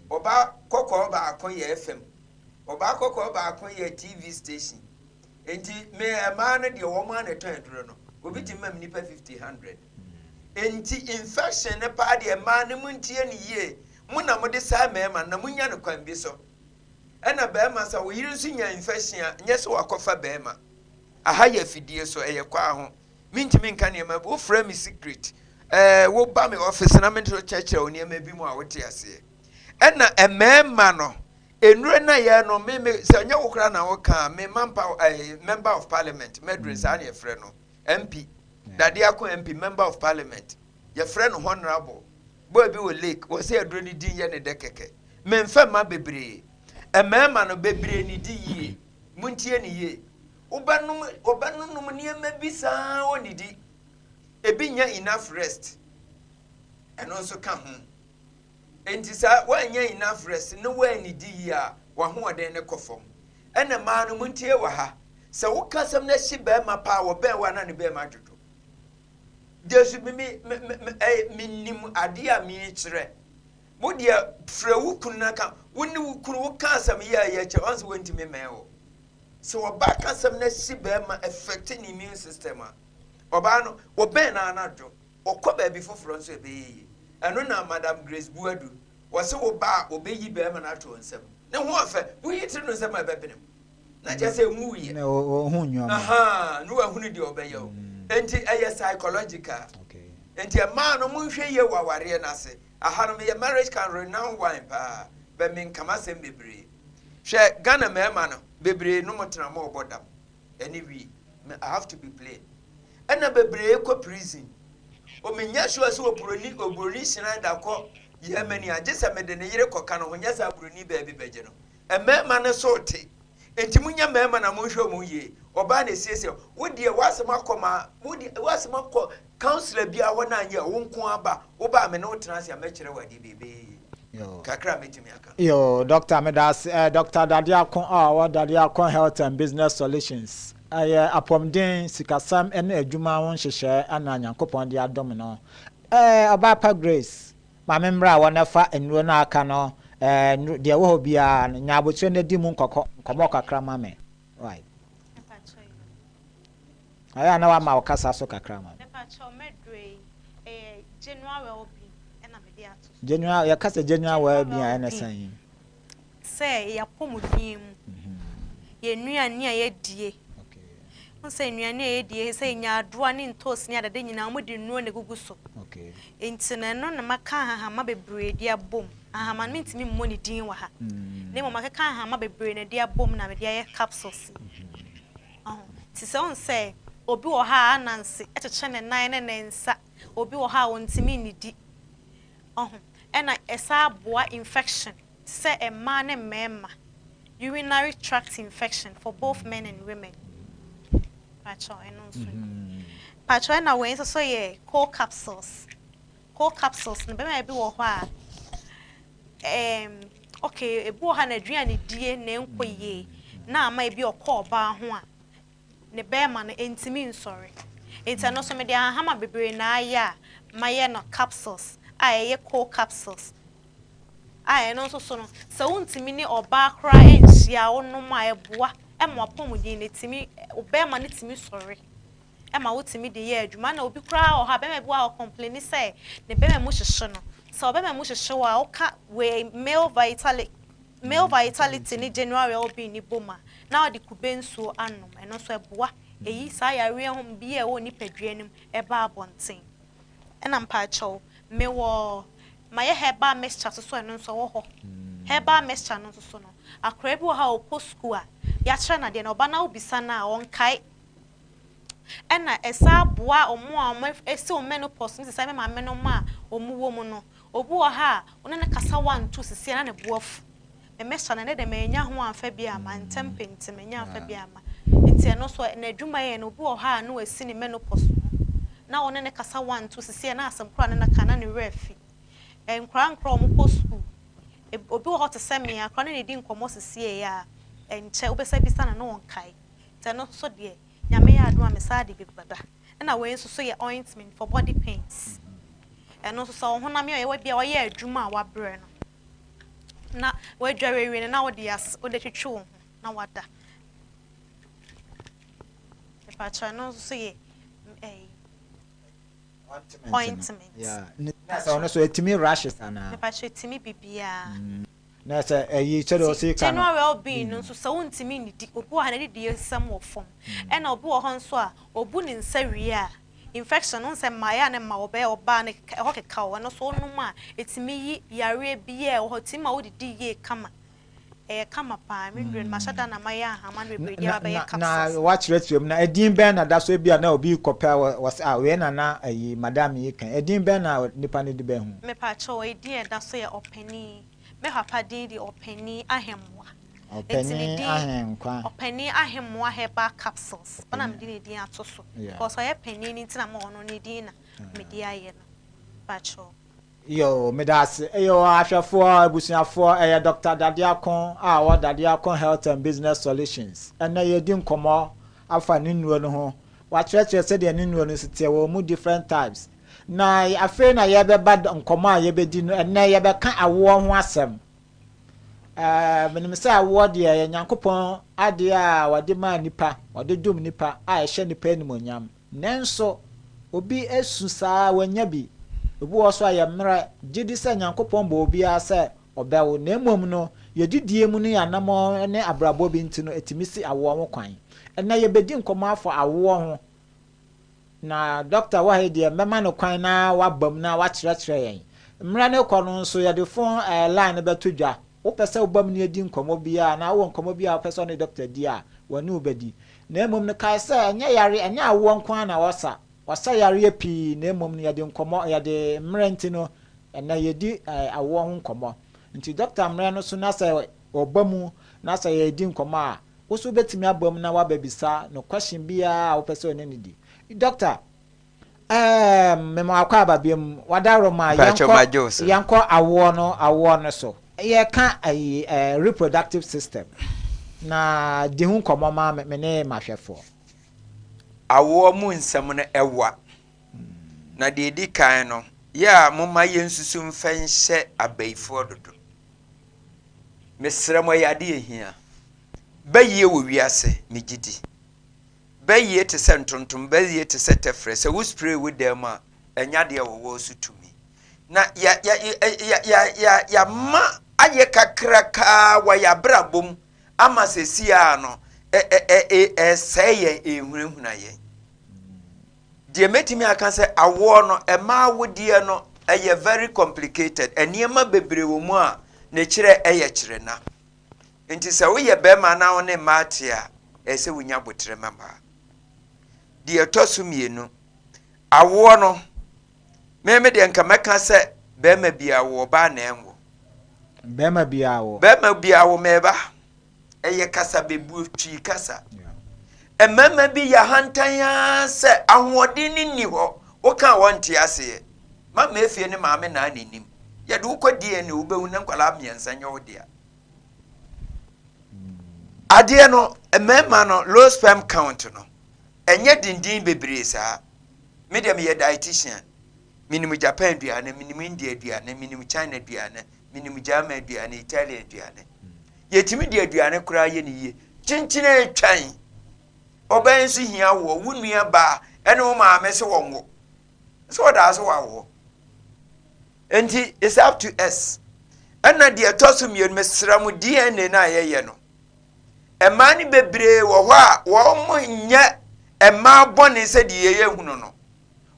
Ɔbaa kɔkɔɔ baako yɛ FM, ɔbaa kɔkɔɔ baako yɛ TV station. Nti me mmaa no deɛ, wɔn a na ɛtɔn aduro no, obi ti mam nipa 50, 100. Nti infection ne paa deɛ, mmaa no mu ntie ne yie. Mo na mo de saa mmarima na mo nya no kwan bi so. Ɛna barima sɛ wo yere nso nya infection a, nyɛ sɛ wakɔfa barima. Aha yɛ afidie so, ɛyɛ kwan ho, mintimi nka nneɛma bi. Wofrɛ me secret, woba me office na me nso kyerɛkyerɛ wo nneɛma bi mu a wote aseɛ. Ɛna mmarima no, nnuro na yɛ no, me sɛ nyɛ wo koraa na woka me mampa member of parliament mɛdure saa na yɛfrɛ no MP Dade Ako, MP, member of parliament, yɛfrɛ no honourable boy bi wɔ lake wɔ sɛ aduro no din yɛ ne dɛ kɛkɛ. Memfɛ mma bebree, mmarima no bebree ne di yie. Muntie ne yie. Wobɛnom, wɔbɛnonom nneɛma bi saa, wɔnnidi, ebi nya enough rest, ɛno nso ka ho. Nti saa wɔanya enough rest ne wɔannidi yie a, wɔahoɔden ne kɔ fam. Ɛna mmaa no, muntie wɔ ha, sɛ woka asɛm no ahyi bɛrima paa, wɔbɛn wo a, na ne bɛrima adwodwo. Jesu mi mi mi mi ɛyɛ mi nim adeɛ a mi kyerɛ mo deɛ. Frɛ wo kunu na ka wo ne wo kunu, wo ka asɛm yɛ a yɛ kyɛ ɔn sɛ wɔntumi mmɛn wo. Sɛ ɔbaa ka asɛm no ahyi bɛrima, affect ne immune system a, ɔbaa no wɔbɛn na anadwo ɔkɔ baabi foforɔ nso ɛbɛyɛ yie. Ɛno na Madam Grace Buadu wɔsɛ wo ba a ɔbɛyi bɛrima no ato nsam ne ho ɔfɛ, woyi tiri no nsɛm a ɛbɛbene mu na kyerɛ sɛ nwu yɛ na ɔhu nneɛma. Aha ne wahunu deɛ ɔbɛyɛ o. Nti ɛyɛ psychological. Nti mmaa no, monhwɛ yie wɔ awareɛ no ase. Aha no meyɛ marriage can renown wine paa bɛ menkama asɛm bebree. Hwɛ, Ghana mmarima no bebree no, mo tena mo ɔbɔ dam ɛne wi. I have to be plain. Ɛna bebree kɔ prison, omenya sure sɛ oburoni, oburoni Schneider kɔ Germany agye sɛ mede ne yere kɔka no ho. Nyɛ sɛ aburoni baabi bɛgye no. Mmarima no so te. Nti munya mmarima na monhwɛ mu yie. Ɔbaa na esiesie wo deɛ, w'asɛm akɔ ma wo deɛ, w'asɛm akɔ counsellor bi hɔ na anyɛ wo nko aba wo ba me ne wo tena ase a, mɛkyerɛ wo adeɛ bebree kakra a mɛtumi aka. Yo, Doctor, meda ase. Dr. Dadeako a ɔwɔ Dadeako Health and Business Solutions, ɛyɛ apɔmuden, sikasɛm ne adwuma ho nhyehyɛe ana Nyankopɔn de adom no. Ɔbaapa Grace, maame, mmerɛ a wɔn fa nnuro no aka no, deɛ ɛwɔ hɔ biara no, nya abotire no di mu nkɔkɔ nkɔmɔ kakra ma me. Right, ayɛ a na wama wo kasa so kakra ma me. General well-being ɛna mede ato so. General, yɛka sɛ general well-being a, ɛne sɛn? Sɛ yɛapɔmuden mu, yɛn nnuane a yɛdie, n sɛ nnuane a yɛdie sɛ nyaadoa ne ntoosi ne adade nyinaa, wɔde nnuro na egugu so. Nti na ɛno na maka ahahama bebree de abom. Ahama no, mentumi mmɔ ne din wɔ ha, na mmom akeka ahama bebree na de abom na mede ayɛ capsules yi. Ɔho nti sɛ ɔn sɛ Obi wɔ ha a ananse kyekyere ne nan ne ne nsa, obi wɔ hɔ a ɔntumi nnidi. Ɔho, ɛna ɛsan boa infection te sɛ mmaa ne mmarima, urinary tract infection for both men and women. Pakyɛw, ɛno nso ni. Pakyɛw, ɛna wei nso so yɛ cold capsules. Cold capsules no, bɛrima bi wɔ hɔ a, okay, ebi wɔ hɔ a n'aduane die na ɛnkɔ yie, na ama ebi ɔkɔ ɔbaa ho a, ne bɛrima no ntumi nsɔre. Nti ɛno nso mede ahama bebree na ayɛ a mayɛ no capsules a ɛyɛ cold capsules. A ɛno nso so no, sɛ wontumi ne ɔbaa koraa nhyia a, wonom a ɛboa ma w'apɔmuden no tumi, bɛrima no tumi sɔre ɛma wotumi de yɛ adwuma. Na obi koraa wɔ hɔ a, bɛrima bi wɔ hɔ a ɔcomplain sɛ ne bɛrima mu hyehye no. Sɛ ɔbɛrima mu hyehye wo a, woka wei male vitality ne general well-being ne bom a, na ɔde kube nsuo anom. Ɛno nso ɛboa ɛyi saa yareɛ ho bi a ɛwɔ nipadua no mu ɛba abɔnten. Ɛna mpaakyɛw, mewɔ mayɛ herbal mixture so so, ɛno nso ɛwɔ hɔ. Herbal mixture no nso so no, akwaraa bi wɔ hɔ a ɔkɔ school a yɛakyerɛ no adeɛ na ɔba na wobisa no a ɔnkae. Ɛna ɛsa boa ɔmo a ɔmo esi wɔn menopause no, sɛ maame no a ɔmo wɔ mu no. Obi wɔ ha a ɔne ne kasa wanto sisi na ne bo afu. Me mixture no, ne de manya ho amfa bi ama ntɛm pɛ, nti manya amfa bi ama. Nti ɛno nso n'adwuma yɛ no, obi wɔ hɔ a na wasi ne menopause ho na ɔne ne kasa wanto sisi na asɛm koraa ne ne ka na ne werɛ afi. Nkwaraa nkwaraa a wɔn kɔ school, obi wɔ hɔ te sɛ mmea akwaraa ne ne di nkɔmmɔ sisi yɛ a nkyɛ wobɛsa bisa no na wɔnkae. Nti ɛno nso deɛ, Nyame yɛ adom a, me saa de bi bɛba. Ɛna wei nso so yɛ ointment for body pains. Ɛno nso sɛ wo honam yɛ ɔyɛ bi a ɔyɛ adwuma a wabrɛ no na wadware awie no, na wode as wode twitwi wo ho na wada. Mepakyɛw, ɛno nso so yɛ ɛyi ointment. Yeah. Na sɛ ɔno so ɛtumi rashes anaa? Mepakyɛw, ɛtumi bibiara. Na sɛ ɛyi sɛdeɛ ɔsi ka no. General well-being no nso, sɛ wontumi nnidi, obi wɔ ha na didi nsɛm wɔ fam, ɛna obi wɔ hɔ nso a obu ne nsa wie a infection no, sɛ mmaa a ne mma wɔbɛyɛ ɔbaa ne ɛhɔ keka wɔ, ɛno so wonom a ɛtumi yi yareɛ biara ɛwɔ hɔ, tumi ma wodidi yie kama. Ɛyɛ kama paa. Me nduro no, mahyɛ da na mayɛ ahama no bebree deɛ wabɛyɛ na capsules. Wakyerɛkyerɛ mu na ɛdin bɛn na da so bi a na obi kɔpɛ a wɔ sɛ a wei na ayi madam yi kan, ɛdin bɛn na nipa no de bɛn ho? Mepakyɛw, ɛdin a ɛda so yɛ Ɔpanin. Me papa din de Ɔpanin Ahemmoa. Ɔpanin Ahenkwa. Ɔpanin Ahemmoa herbal capsules ɔna mede ne din ato so because ɔyɛ panin nti na ma ɔno ne din na mede ayɛ no, pakyɛw. Yo, meda ase. Yo, ahwɛfoɔ, abusuafoɔ, ɛyɛ Dr. Dadeako a ɔwɔ Dadeako Health and Business Solutions. Ɛnɛ yɛdi nkɔmmɔ afa ne nnuro no ho. Wakyerɛkyerɛ sɛdeɛ ne nnuro no si teɛ wɔ mu, different types. Na afei na yɛbɛba nkɔmmɔ a yɛbɛdi no, ɛnɛ yɛbɛka awoɔ ho asɛm. Menim sɛ awoɔ deɛ yɛ Nyankopɔn adeɛ a wɔde maa nipa, wɔde dom nipa a ɛhyɛ nipa animonyam. Nanso obi esu saa wanya bi. Obi wɔ so a yɛ mmerɛ gye di sɛ Nyankopɔn bɔ obiara sɛ ɔbɛwo, na mmom no yɛdidie mu ne yɛanammɔ ne abrabɔ bi nti no ɛtumi si awoɔ ho kwan. Ɛnɛ yɛbɛdi nkɔmmɔ afɔ awoɔ ho, na dɔkta wɔ ha yi deɛ, mɛma no kwan na waba mu na wakyerɛkyerɛ yɛn. Mmerɛ no kɔ no nso, yɛde phone line no bɛto dwa. Wopɛ sɛ woba mu ne yɛdi nkɔmmɔ biara na wowɔ nkɔmmɔ bi a wopɛ sɛ ɔne dɔkta di a, wɔne wo bɛdi. Na mmom no, kae sɛ ɛnyɛ yare, ɛnyɛ awoɔ nko ara na wɔsa. Wɔsa yareɛ pii, na mmom no yɛde nkɔmmɔ, yɛde mmerɛ nti no, ɛnɛ yɛdi awoɔ ho nkɔmmɔ. Nti dɔkta mmerɛ no so na sɛ ɔba mu na sɛ yɛdi nkɔmmɔ a, wo so wobɛtumi aba mu na woabɛbisa no question biara a wopɛ sɛ ɔne no di. Dɔkta, mema wakɔ aba biom wadaworo ma Mpakyɛw, magye wo yɛnkɔ so. Yɛnkɔ awoɔ no so. Yɛka ayi reproductive system na di ho nkɔmmɔ ma me ne mahwɛfoɔ. Awoɔ mu nsɛm no ɛwa, na deɛ ɛdi kan no yɛ a, momma yɛnsusu mfa nhyɛ abayifoɔ dodo. Mesrɛ mo, ɛyɛ ade ɛhia bɛyie wɔ wiase. Megye di bɛyie te sɛ ntontom, bɛyie te sɛ tɛfrɛ. Sɛ wo spray wo dan mu a, ɛnya deɛ wɔwɔ so tumi na yɛama ayɛ kakrakaa wɔ yɛabrabɔ mu ama sɛsi a no ɛsɛe yɛn, ɛhunahuna yɛn. Deɛ mɛtumi aka sɛ awoɔ no, ɛma awodeɛ no ɛyɛ very complicated. Nneɛma bebree wɔ mu a ne kyerɛ ɛyɛ kyerɛ na nti sɛ woyɛ bɛrima na wo ne mmaa te a, ɛyɛ sɛ wonya abotrɛ ma mmaa. Deɛ ɛtɔ so mmienu, awoɔ no, me me deɛ nka mɛka sɛ bɛrima biara wo, ɔbaa na ɛnwo. Bɛrima biara wo. Bɛrima biara wo mɛba. Ɛyɛ kasa bebuo, Twi kasa. Mmarima bi yɛ ahantan ara sɛ ahoɔden no nni hɔ, woka a wɔnte aseɛ. Mama efie ne maame naa na ɛnim. Yɛde wo kɔ DNA wobɛhu na nkwadaa mmiɛnsa nyɛ wo dea. Adeɛ no, mmarima no low sperm count no, ɛnyɛ denden bebree saa. Me deɛ meyɛ dietitian. Menim Japan aduane, menim India aduane, menim China aduane, menim German aduane, Italian aduane. Yɛtumi de aduane koraa yɛ ne yie. Kyenkyene atwan. Ɔbaa nso hia woɔ. Wo nua baa ɛne wo maame sɛ wɔn wo. Sɛ ɔdaa so wawoɔ. Nti it's up to us. Ɛna deɛ ɛtɔ so mmienu mesrɛ mo DNA no a yɛyɛ no. Mmaa no bebree wɔ hɔ a wɔn nyɛ mmaa bɔne sɛ deɛ yɛyɛ hunu no.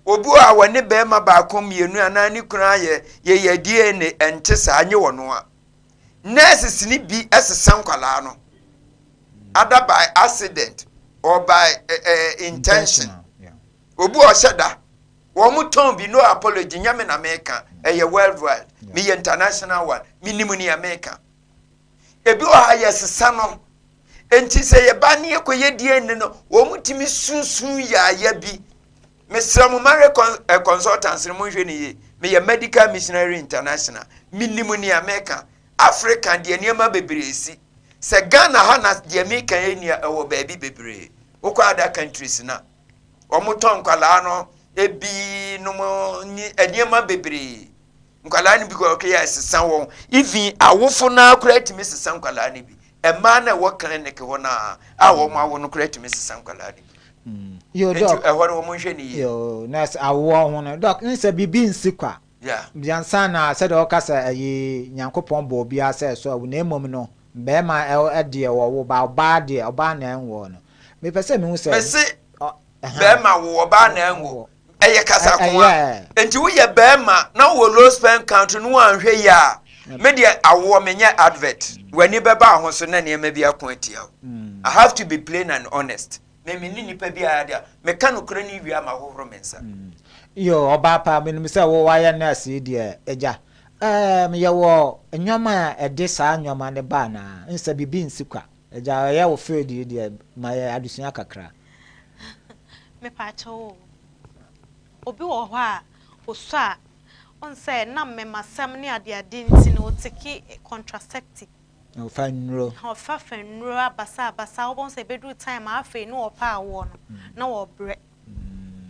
Obi wɔ a wɔne bɛrima baako mmienu anaa ne kunu ayɛ yɛyɛ DNA ɛnte saa nye wɔn a. Nurses no bi sesa nkwadaa no either by accident or by intention. Obi a ɔhyɛ da wɔn tɔn bi no apology nyɛ me na meka ɛyɛ worldwide meyɛ international one menim nea meka. Ebi wɔ ha yɛsesa no nti sɛ yɛba ne yɛkɔyɛ DNA no wɔn tumi sunsun yaaya bi. Mesrɛ mo marriage eh, consultants no monhwɛ no yie. Meyɛ Medical Missionary International. Menim nea meka. Africa deɛ nneɛma bebree si. Sɛ Ghana ha na deɛ meka yɛ nua ɛwɔ baabi bebree. Wokɔ other countries na wɔn tɔn nkwadaa no ebi nom ne nneɛma bebree. Nkwadaa no bi kɔ ɔkɛ yɛ sesa wɔn. Even awofo naa koraa tumi sesa nkwadaa no bi. Mmaa na ɛwɔ clinic hɔ naa a wɔn awo no koraa tumi sesa nkwadaa no bi. Yo, Nti doc. ɛhɔ no wɔn nhwɛ ne yie. Yo, nurse awoɔ ho no doc n sɛ biribi nsi kwa. Ansa na sɛdeɛ wɔka sɛ ɛyi Nyankopɔn bɔ obiara sɛ ɛsɔ awu na mmom no bɛrima deɛ wɔwo ba ɔbaa deɛ ɔbaa na ɛnwoɔ no mepɛ sɛ mehu sɛ. Mese bɛrima wo ɔbaa na ɛnwo ɛyɛ kasakoa nti woyɛ bɛrima na wowɔ low sperm count no woanhwɛ yie a me deɛ awoɔ menyɛ advert w'ani bɛba ho so na nneɛma bi ako atia wo. I have to be plain and honest. Me me ne nipa bi a deɛ meka nokorɛ no wie a mahohoro me nsa. Yo, ɔbaa pa, menim sɛ wo wayɛ nurse yi deɛ, agya. Ɛɛm, yɛwɔ nneɛma a ɛde saa nneɛma no ba anaa? Nsɛ biribi nsi kwa. Agya, ɛyɛ wo field yi deɛ, ma yɛ adesua kakra. Mepaakyɛw o, obi wɔ hɔ a, osɔ a, ɔn sɛ na mmɛmasɛm ne adeade nti no, ɔtake contraceptive. Ɔfa nnuro. Ɔfa fa nnuro abasa abasa, wobɛhu sɛ ɛbɛduru time a afei na ɔpɛ awoɔ no, na ɔbrɛ.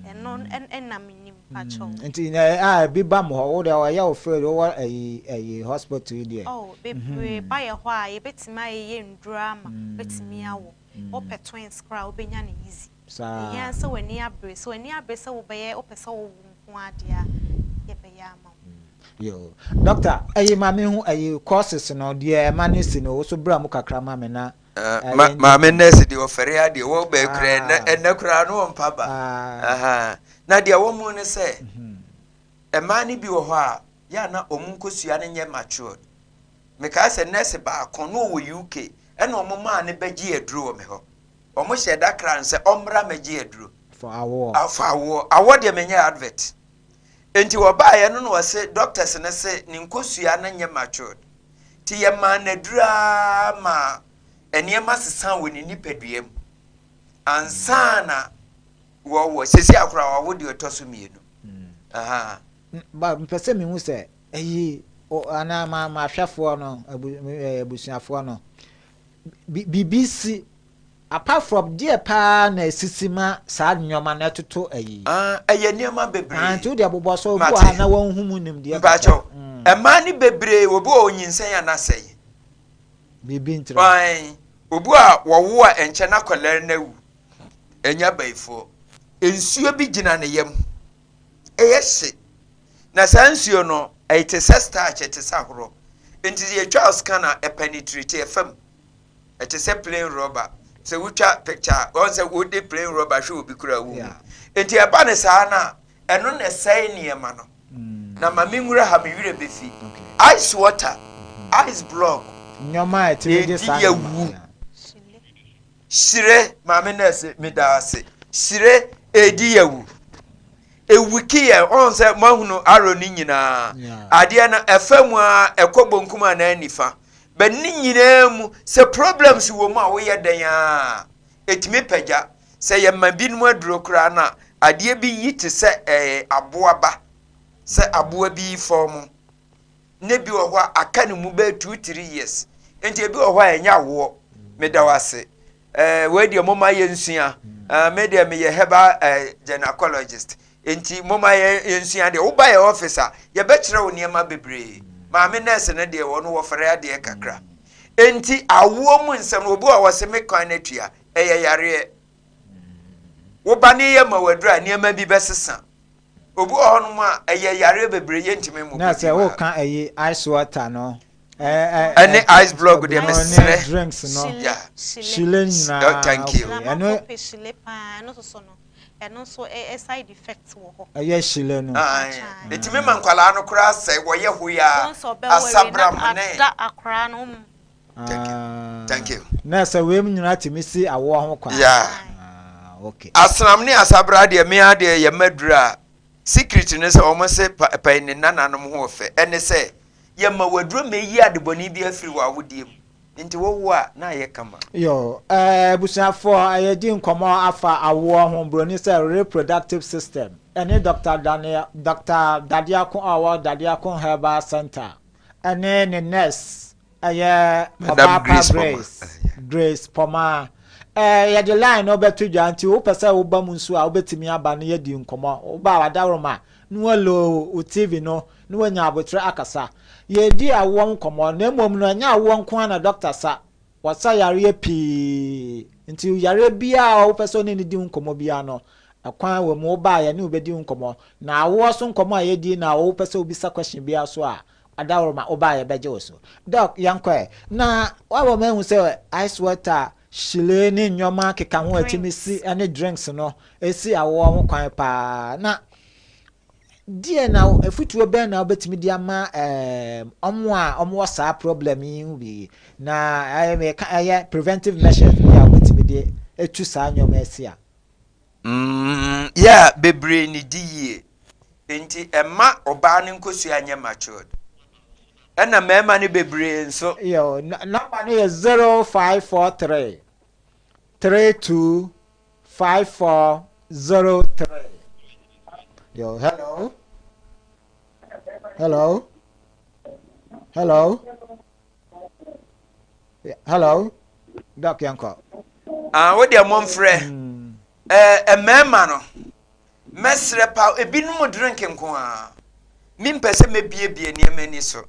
Ɛno ɛna menim, pakyɛw. Nti na a ebi ba mo hɔ, wo deɛ ɔyɛ wo field, wowɔ ɛyi ɛyi hospital yi deɛ. Oh, bebree ba yɛ hɔ a yɛbɛtumi ayɛyɛ nnuro ama bɛtumi awo. Wopɛ twins koraa a wobɛnya no easy. Saa. Ɛhia sɛ w'ani abere, sɛ w'ani abere sɛ wobɛyɛ, wopɛ sɛ wowo nko ara deɛ a, yɛbɛyɛ ama wo. Yo, doctor, ɛyi ma me hu ɛyi courses no deɛ ɛma ne si no, wo so bra mu kakra ma me na. Maame nurse deɛ ɔfɛre adeɛ wɔ bɛɛ kura ɛnɛ ɛnɛ koraa no ɔmpa ba. Na deɛ wɔ mu ne sɛ mmaa no bi wɔ hɔ a yɛ a na wɔn nkosua no nyɛ matured. Mekaa sɛ nurse baako na ɔwɔ UK ɛna wɔn maa no bɛgye aduro wɔ me hɔ. Wɔn hyɛ da kra no sɛ ɔmmra mɛgye aduro. For awoɔ. For awoɔ. Awoɔ deɛ menyɛ advert. Nti wɔbaeɛ no na wɔse doctors no se ne nkosua no nyɛ matured. Nti yɛmaa no aduro ara maa nneɛma sesaa wɔ ne nipadua mu ansa na wɔwɔ. Sɛsi akora wawo deɛ ɔtɔ so mmienu. Aha. Ba mpɛ sɛ mehu sɛ ɛyi anaa ma mahwɛfoɔ no abusuafoɔ no biribi si apart from deɛ paa na esisi ma saa nneɛma no ɛtoto ayi. Ɛyɛ nneɛma bebree. Nti wo deɛ bobɔ so obi wɔ ha na wɔn hu mu nimdeɛ kakra. Mpakyɛw, mmaa no bebree obi wɔ onyinsɛn a n'asɛe. Biribi ntira. Fine. Obi a wɔwo a ɛnkyɛ na akwadaa no awu. Ɛnyɛ abayifoɔ. Nsuo bi gyina ne yam. Ɛyɛ hye. Na saa nsuo no, ɛte sɛ starch, ɛte sɛ ahorɔ. Nti sɛ yɛtwa scan a, ɛpenetrate, ɛfa mu. Ɛte sɛ plain rubber. Sɛ wotwa picture a, wɔn sɛ wode plain rubber hwɛ obi koraa wu. Nti ɛba ne saa no a, ɛno na ɛsɛe nneɛma no. Na ma me nwura ha me werɛ bɛfi. Ice water, ice block. Nneɛma a ɛtumi de saa nneɛma. Wu. Hyire, maame nurse, meda ase. Hyire Ɛredi awu. Ɛwiki yɛ, ɔn sɛ moahunu arrow no nyinaa. Adeɛ no ɛfa mu a ɛkɔ bonkum anaa nifa. But ne nyinaa mu, sɛ problems wɔ mu a woyɛ dɛn a, ɛtumi pagya. Sɛ yɛma binom aduro koraa no a, adeɛ bi yi te sɛ ɛɛ aboa ba, sɛ aboa bi yi fɔm. Na ebi wɔ hɔ a aka ne mu bɛyɛ 2, 3 years. Nti ebi wɔ hɔ a ɛnyɛ awoɔ. Meda wo ase. Wei deɛ moma yɛnsua. Me deɛ meyɛ herbal gynecologist. Nti moma yɛnsua deɛ. Woba yɛ office a, yɛbɛkyerɛ wo nneɛma bebree. Maame nurse no deɛ wɔno wɔfɛre adeɛ kakra. Nti awoɔ mu nsɛm no, obi wɔ hɔ sɛ me kwan no atua, ɛyɛ yareɛ. Woba ne yɛ ma waduru a, nneɛma bi bɛsesa. Obi wɔ hɔnom a ɛyɛ yareɛ bebree yɛntumi mmobɔ Na din sɛ wɔ ha. woka ɛyi ice water no Ɛne ice block deɛ no ne mesrɛ. drinks no Hyile, hyile. hyile Oh, nyinaa thank you. okay ɛno Amanfoɔ pɛ hyile paa, ɛno soso no, ɛno nso side effect wɔ hɔ. Ɛyɛ hyile no. Ae, Akyan. ɛtumi ma nkwalaa no koraa sɛ wɔyɛ hoyaa Wɔn sɛ ɔbɛwɔ awie na asabram ne. ada akwaraa no mu. Thank you. Thank you. Na sɛ wei mu nyinaa tumi si awoɔ ho kwan. Yeah. Ah, okay. Asram ne asabra deɛ mea deɛ yɛ maduru a secret ne sɛ wɔn se pa ne nananom ho ɔfɛ ɛne sɛ yɛma waduro ma eyi adebɔne bi afiri wɔ awodie mu nti wɔwo a na ayɛ kama. Yo, abusuafoɔ, yɛdi nkɔmmɔ afa awoɔ ho, broni sɛ reproductive system, ɛne Dr. Daniel, Dr. Dadeako a ɔwɔ Dadeako Herbal Center ɛne ne nurse ɛyɛ Madam Ɔbaapa Grace Poma. Grace Grace Poma. Yɛde line no bɛto dwa nti wopɛ sɛ woba mu nso a wobɛtumi aba no yɛdi nkɔmmɔ. Woba a wadaworoma na walo wo TV no na wanya abotire akasa. Yɛdi awoɔ nkɔmmɔ na mmom no ɛnyɛ awoɔ nko ara na doctor sa. Wɔsa yareɛ pii nti yareɛ biara a wopɛ sɛ ɔne ne di ho nkɔmmɔ biara no ɛkwan wɔ mu woba a yɛne wobɛdi ho nkɔmmɔ. Na awoɔ so nkɔmmɔ a yɛdi na wopɛ sɛ wobisa question biara so a adaworoma woba a yɛbɛgye wo so. Doc, yɛnkɔ ɛ. Na wabɔ ma ehu sɛ ice water, hyile ne nneɛma keka ho a ɛtumi si ne drinks no esi awoɔ ho kwan paa. Na deɛ na afutuo bɛn na wobɛtumi de ama ɔmo a ɔmo wɔ saa problem yi ho bi na ɛyɛ meka ɛyɛ preventive measures bi a wobɛtumi de etu saa nneɛma asi a? Yeah, bebree ne di yie nti ɛma ɔbaa no nkosua nyɛ matured ɛna mmarima no bebree nso. Yo, number no yɛ 0543 325403. Yo, hello. Hello. Hello. Yeah, hello. Doc yɛnkɔ. Ah, wo deɛ momfrɛ. Mmarima no mɛsrɛ pa ebinom drink nko a mempɛ sɛ mɛbiebie nneɛma ani so.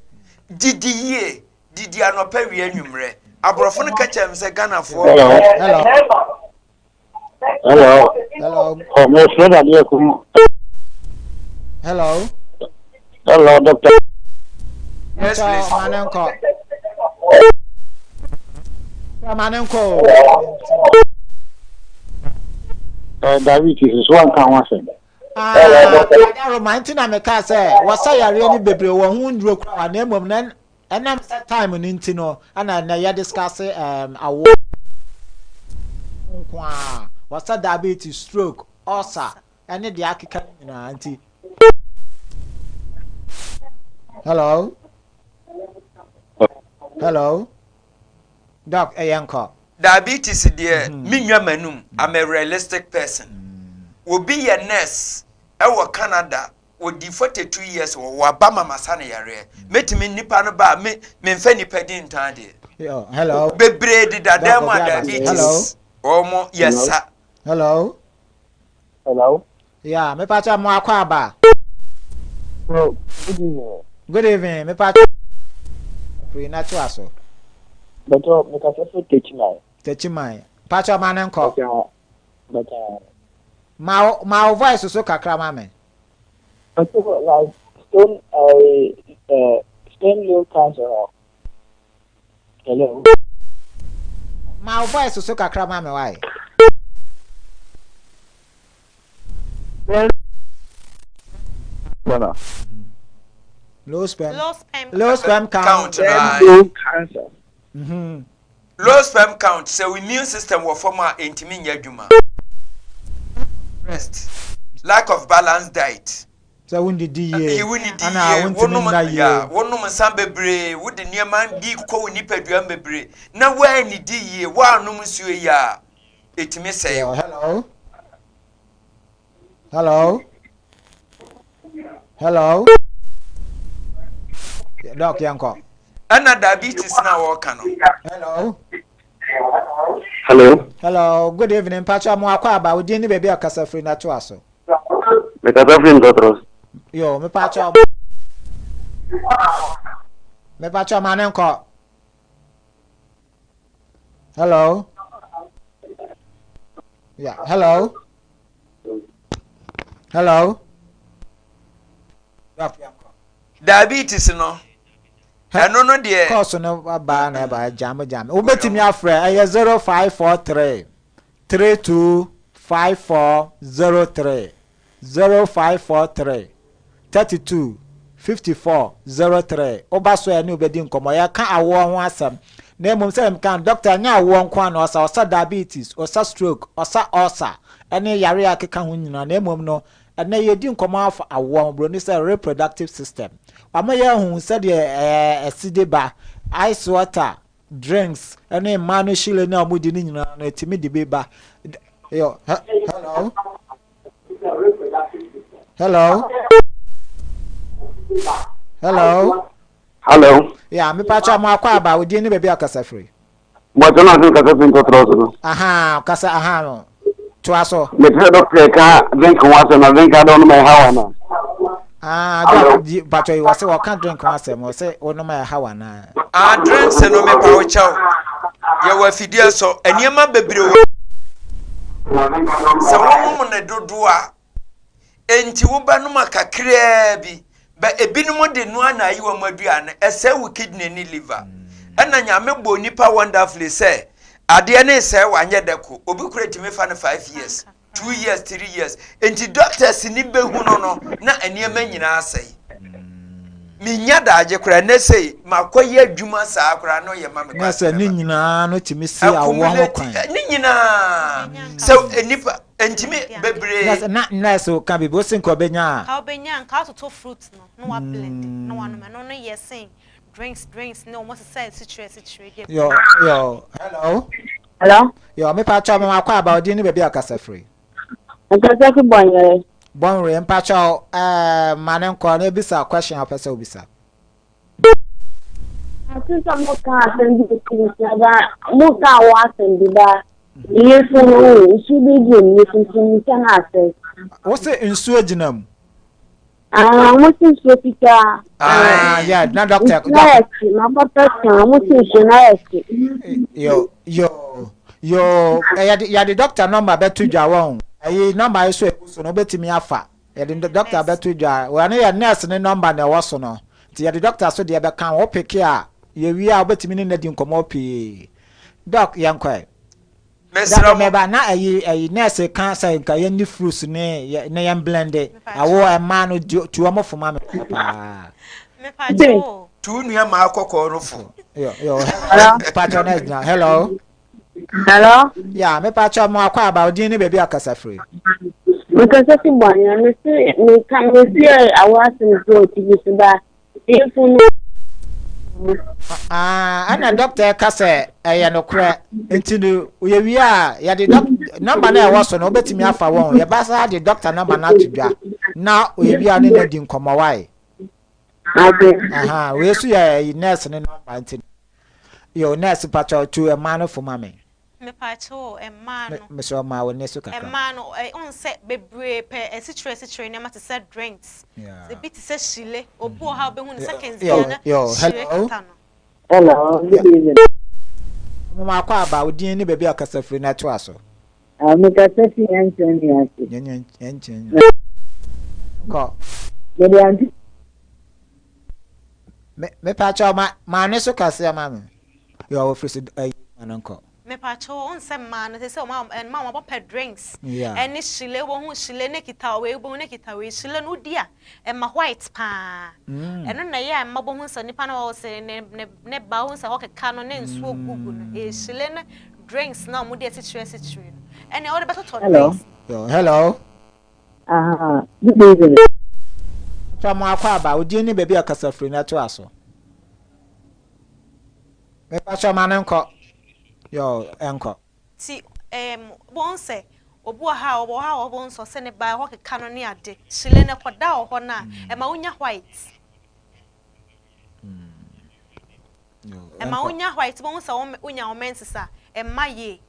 Didi yie, didi anɔpa, wie anwummerɛ. Aborɔfo no ka kyerɛ me sɛ Ghanafoɔ. Hello. Hello. Hello. Hello. Oh, my friend, I'm here. Hello. Hello, doctor. Yes, please. Ma ne nkɔ. Ma ne nkɔ o. Diabetes so anka ho asɛm. Ah, Roma nti na meka sɛ wɔsa yareɛ no bebree wɔ ho nnuro koraa na mmom na ɛnam sɛ time no nti no ɛna ɛnɛ yɛ discuss awo nko a wɔsa diabetes, stroke, ulcer ɛne deɛ akeka no nyinaa nti. Hello. Hello. Doc, ɛyɛ nkɔ. Diabetes deɛ me nwa m'anum. I'm a realistic person. Obi yɛ nurse ɛwɔ Canada, odi 42 years wɔ waba mama sa ne yareɛ. Mɛtumi nipa no ba a me memfa nipa di ntan deɛ. Yo, hello. Bebree deda dan mu a Doc, obi aba. diabetes wɔn yɛ sa. Hello. Hello. Yeah, me pacha mo akɔ aba. Oh, good evening. Good evening. Me pacha. Pray na to aso. But mekasa firi Techiman. Techiman. Pacha ma ne nkɔ. But Ma wo voice so kakra ma me. But like stone sperm low cancer. Hello. Ma wo voice so kakra ma me why? Sperm. No. Low sperm. Low sperm. Low sperm count. Count. Sperm Right. low cancer. Low sperm count sɛ wo immune system wɔ fam a ɛntumi nyɛ adwuma. Rest, lack of balanced diet. Sɛ wondidi yie, Wonnidi ana yie, wontumi wonom nna yie. yeah, wonom nsa bebree, wode nneɛma bi kɔ wo nipadua mu bebree, na woannidi yie, woannom nsuo yie a, ɛtumi sɛe wo. Hello? Hello? Hello? Doc, yɛnkɔ. Ɛna diabetes no a wɔreka no. Hello? Hello. Hello, good evening. Mpacho mo akɔ aba, wo din ne baabi a kasa firi na toa so. Mekasa firi Ntɔtrɔs. Yo, mepacho. Mepacho ma ne nkɔ. Hello. Yeah, hello. Hello. Diabetes no, ɛno no deɛ. Kɔɔso no baa na ɛba gyame gyame. Wobɛtumi afrɛ ɛyɛ 0543 32 5403 0543 32 54 03. Woba so a ɛne wobɛdi nkɔmmɔ. Yɛka awoɔ ho asɛm. Na mmom sɛ meka doctor, ɛnyɛ awoɔ nko a na ɔsa. Ɔsa diabetes, ɔsa stroke, ɔsa ulcer, ɛne yare a ɛkeka ho nyinaa. Na mmom no, ɛnɛ yɛdi nkɔmmɔ afa awoɔ ho. Buroni sɛ reproductive system. Wama yɛahu sɛdeɛ ɛsi de ba. Ice water, drinks, ɛne mmaa no hyire no a wɔdi no nyinaa no, ɛtumi de bi ba. Yo, hello? Hello? Hello? Hello. Yeah, me pacha mo akɔ aba, wo din ne baabi a kasa firi. Bɔtɔ na ase kasa firi Ntɔtrɔ so no. Aha, kasa aha no. Toa so. Mete sɛ dɔkta ɛka drink ho asɛm na drink adɔ no ma ɛha wa na. Ah, dɔk, di pacha yi wɔse wɔka drink ho asɛm, wɔse wo nom a ɛha wa na. Ah, drinks no mepa wo kyɛw. Yɛwɔ afidie so, nneɛma bebree wɔ. Sɛ wonom ne dodoɔ a, enti wobɛnom a kakraa bi, bɛ ebinom de noa na ayi wɔn aduane, ɛsɛe wo kidney ne liver. Ɛna Nyame bɔ nipa wonderfully sɛ adeɛ ne sɛe wanyɛ dɛ ko. Obi kura tumi fa no 5 years, 2 years, 3 years. Enti doctors ni bɛhu no no na nneɛma nyinaa asɛe. Menya daagye koraa nnɛ sei makɔyɛ adwuma saa koraa na ɔyɛ ma me Na sɛ ne nyinaa no tumi si awoɔ ho kwan. Ne nyinaa sɛ nipa ntumi bebree. Na sɛ na nurse ka biribi wosi nka ɔbɛnya a. Ka ɔbɛnya nka atoto fruit no na wa blend na wanom ɛno no yɛ sen drinks drinks ne wɔn sesa asikyire asikyire deɛ. Yo yo, hello. Hello. Yo, mepa kyɛw me wakɔ aba, odin ne baabi a kasa firi. Nkasa fi Bɔnwere. Bɔnwere, mpa kyɛw ma ne nkɔ na ebisa question a ɔpɛ sɛ obisa. Ate sɛ mo ka asɛm bi nsia ba mo ka wɔ asɛm bi ba yefun no nsuo bi gyina mu yefun so nsa na asɛ. Wo se nsuo gyina mu? Ah, mo se nsuo fitaa. Ah, yeah, na doctor. Nsuo ayɛ kye, ma bɔ pɛ mo se nsuo na ayɛ kye. Yo, yo, yo, yɛde yɛde doctor number bɛto dwa wɔn. Ɛyi number yi so egu so no, wobɛtumi afa. Yɛde doctor bɛto dwa. Wɔn yɛ nurse ne number na ɛwɔ so no. Nti yɛde doctor so deɛ bɛka ho. Wopeke a, yɛwie a wobɛtumi ne no adi nkɔmmɔ pii. Doc, yɛnkɔ. Mesrɛ mo. Mɛba na ɛyi nurse ka sɛ nka yɛn ni fruits ne yɛ ne yɛn blend. Awo ɛmaa no tu wɔn fo ma mi paa. Tu nua maa kɔkɔɔ no fo. Yo yo, patro nurse na hello. Hello. Ya, me patro mo akɔ aba, odin ne baabi akasa firi. Mekasa fi Bɔnwere, me se meka me se awo asɛm so wɔ TV so ba yefun no. Ah, ɛna doctor ka sɛ ɛyɛ nokorɛ nti no yɛwie a yɛde number no a ɛwɔ so no wobɛtumi afa wɔn yɛba saa de doctor number no ato dwa na yɛwie a ne no adi nkɔmmɔ wae. Aha, wei so yɛ nurse ne number nti yo nurse patro tu ɛmaa no fo ma me. Mepaakyɛw mmaa no. Mesrɛ ɔmaa wo ne so kakra. Mmaa no ɔn sɛ bebree pɛ asikyire asikyire nneɛma te sɛ drinks. Ebi te sɛ hyile. Obi wɔ ha obehu no seconds bi na hyile kata no. Hello, good evening. Mo akɔ aba, wo din ne baabi a kasa firi na ɛtoa so. Ah, mekasa fi ɛnkyɛn ni ase. Ɛnkyɛn. Kɔ. Mede ante. Me mepaakyɛw ma maa ne so kɛseɛ ma me. Yɛ ɔwɔ firi so ɛyi ma no nkɔ. Mepaakyɛw ɔn sɛ mmaa no sɛ sɛ ɔma mmaa wɔn abɔpɛ drinks. Ɛne hyile wɔn ho hyile ne kita wei wɔn ne kita wei hyile no di a ɛma white paa. Ɛno na ɛyɛ a mma bɔ ho sɛ nipa na wɔwɔ sɛ ne ne ne ba ho sɛ ɔkeka no ne nsuo gugu no ɛyɛ hyile ne drinks na wɔn de asikyire asikyire no ɛnna wɔde bɛtotɔ drinks. Hello. Hello. Aha, good evening. Twa mo akɔ aba, wo din ne baabi a kasa firi na ɛtoa so. Mepakyɛ ma no nkɔ. Yo, ɛnkɔ. Ti bohu sɛ obi wɔ ha a ɔwɔ hɔ a ɔbohu sɛ ɔsɛ ne ba ɛhɔ keka no ne ade hyele no ɛkɔda wɔ hɔ no a ɛma wonya white. Ɛma wonya white bohu sɛ wonya wo menses a ɛmma yie.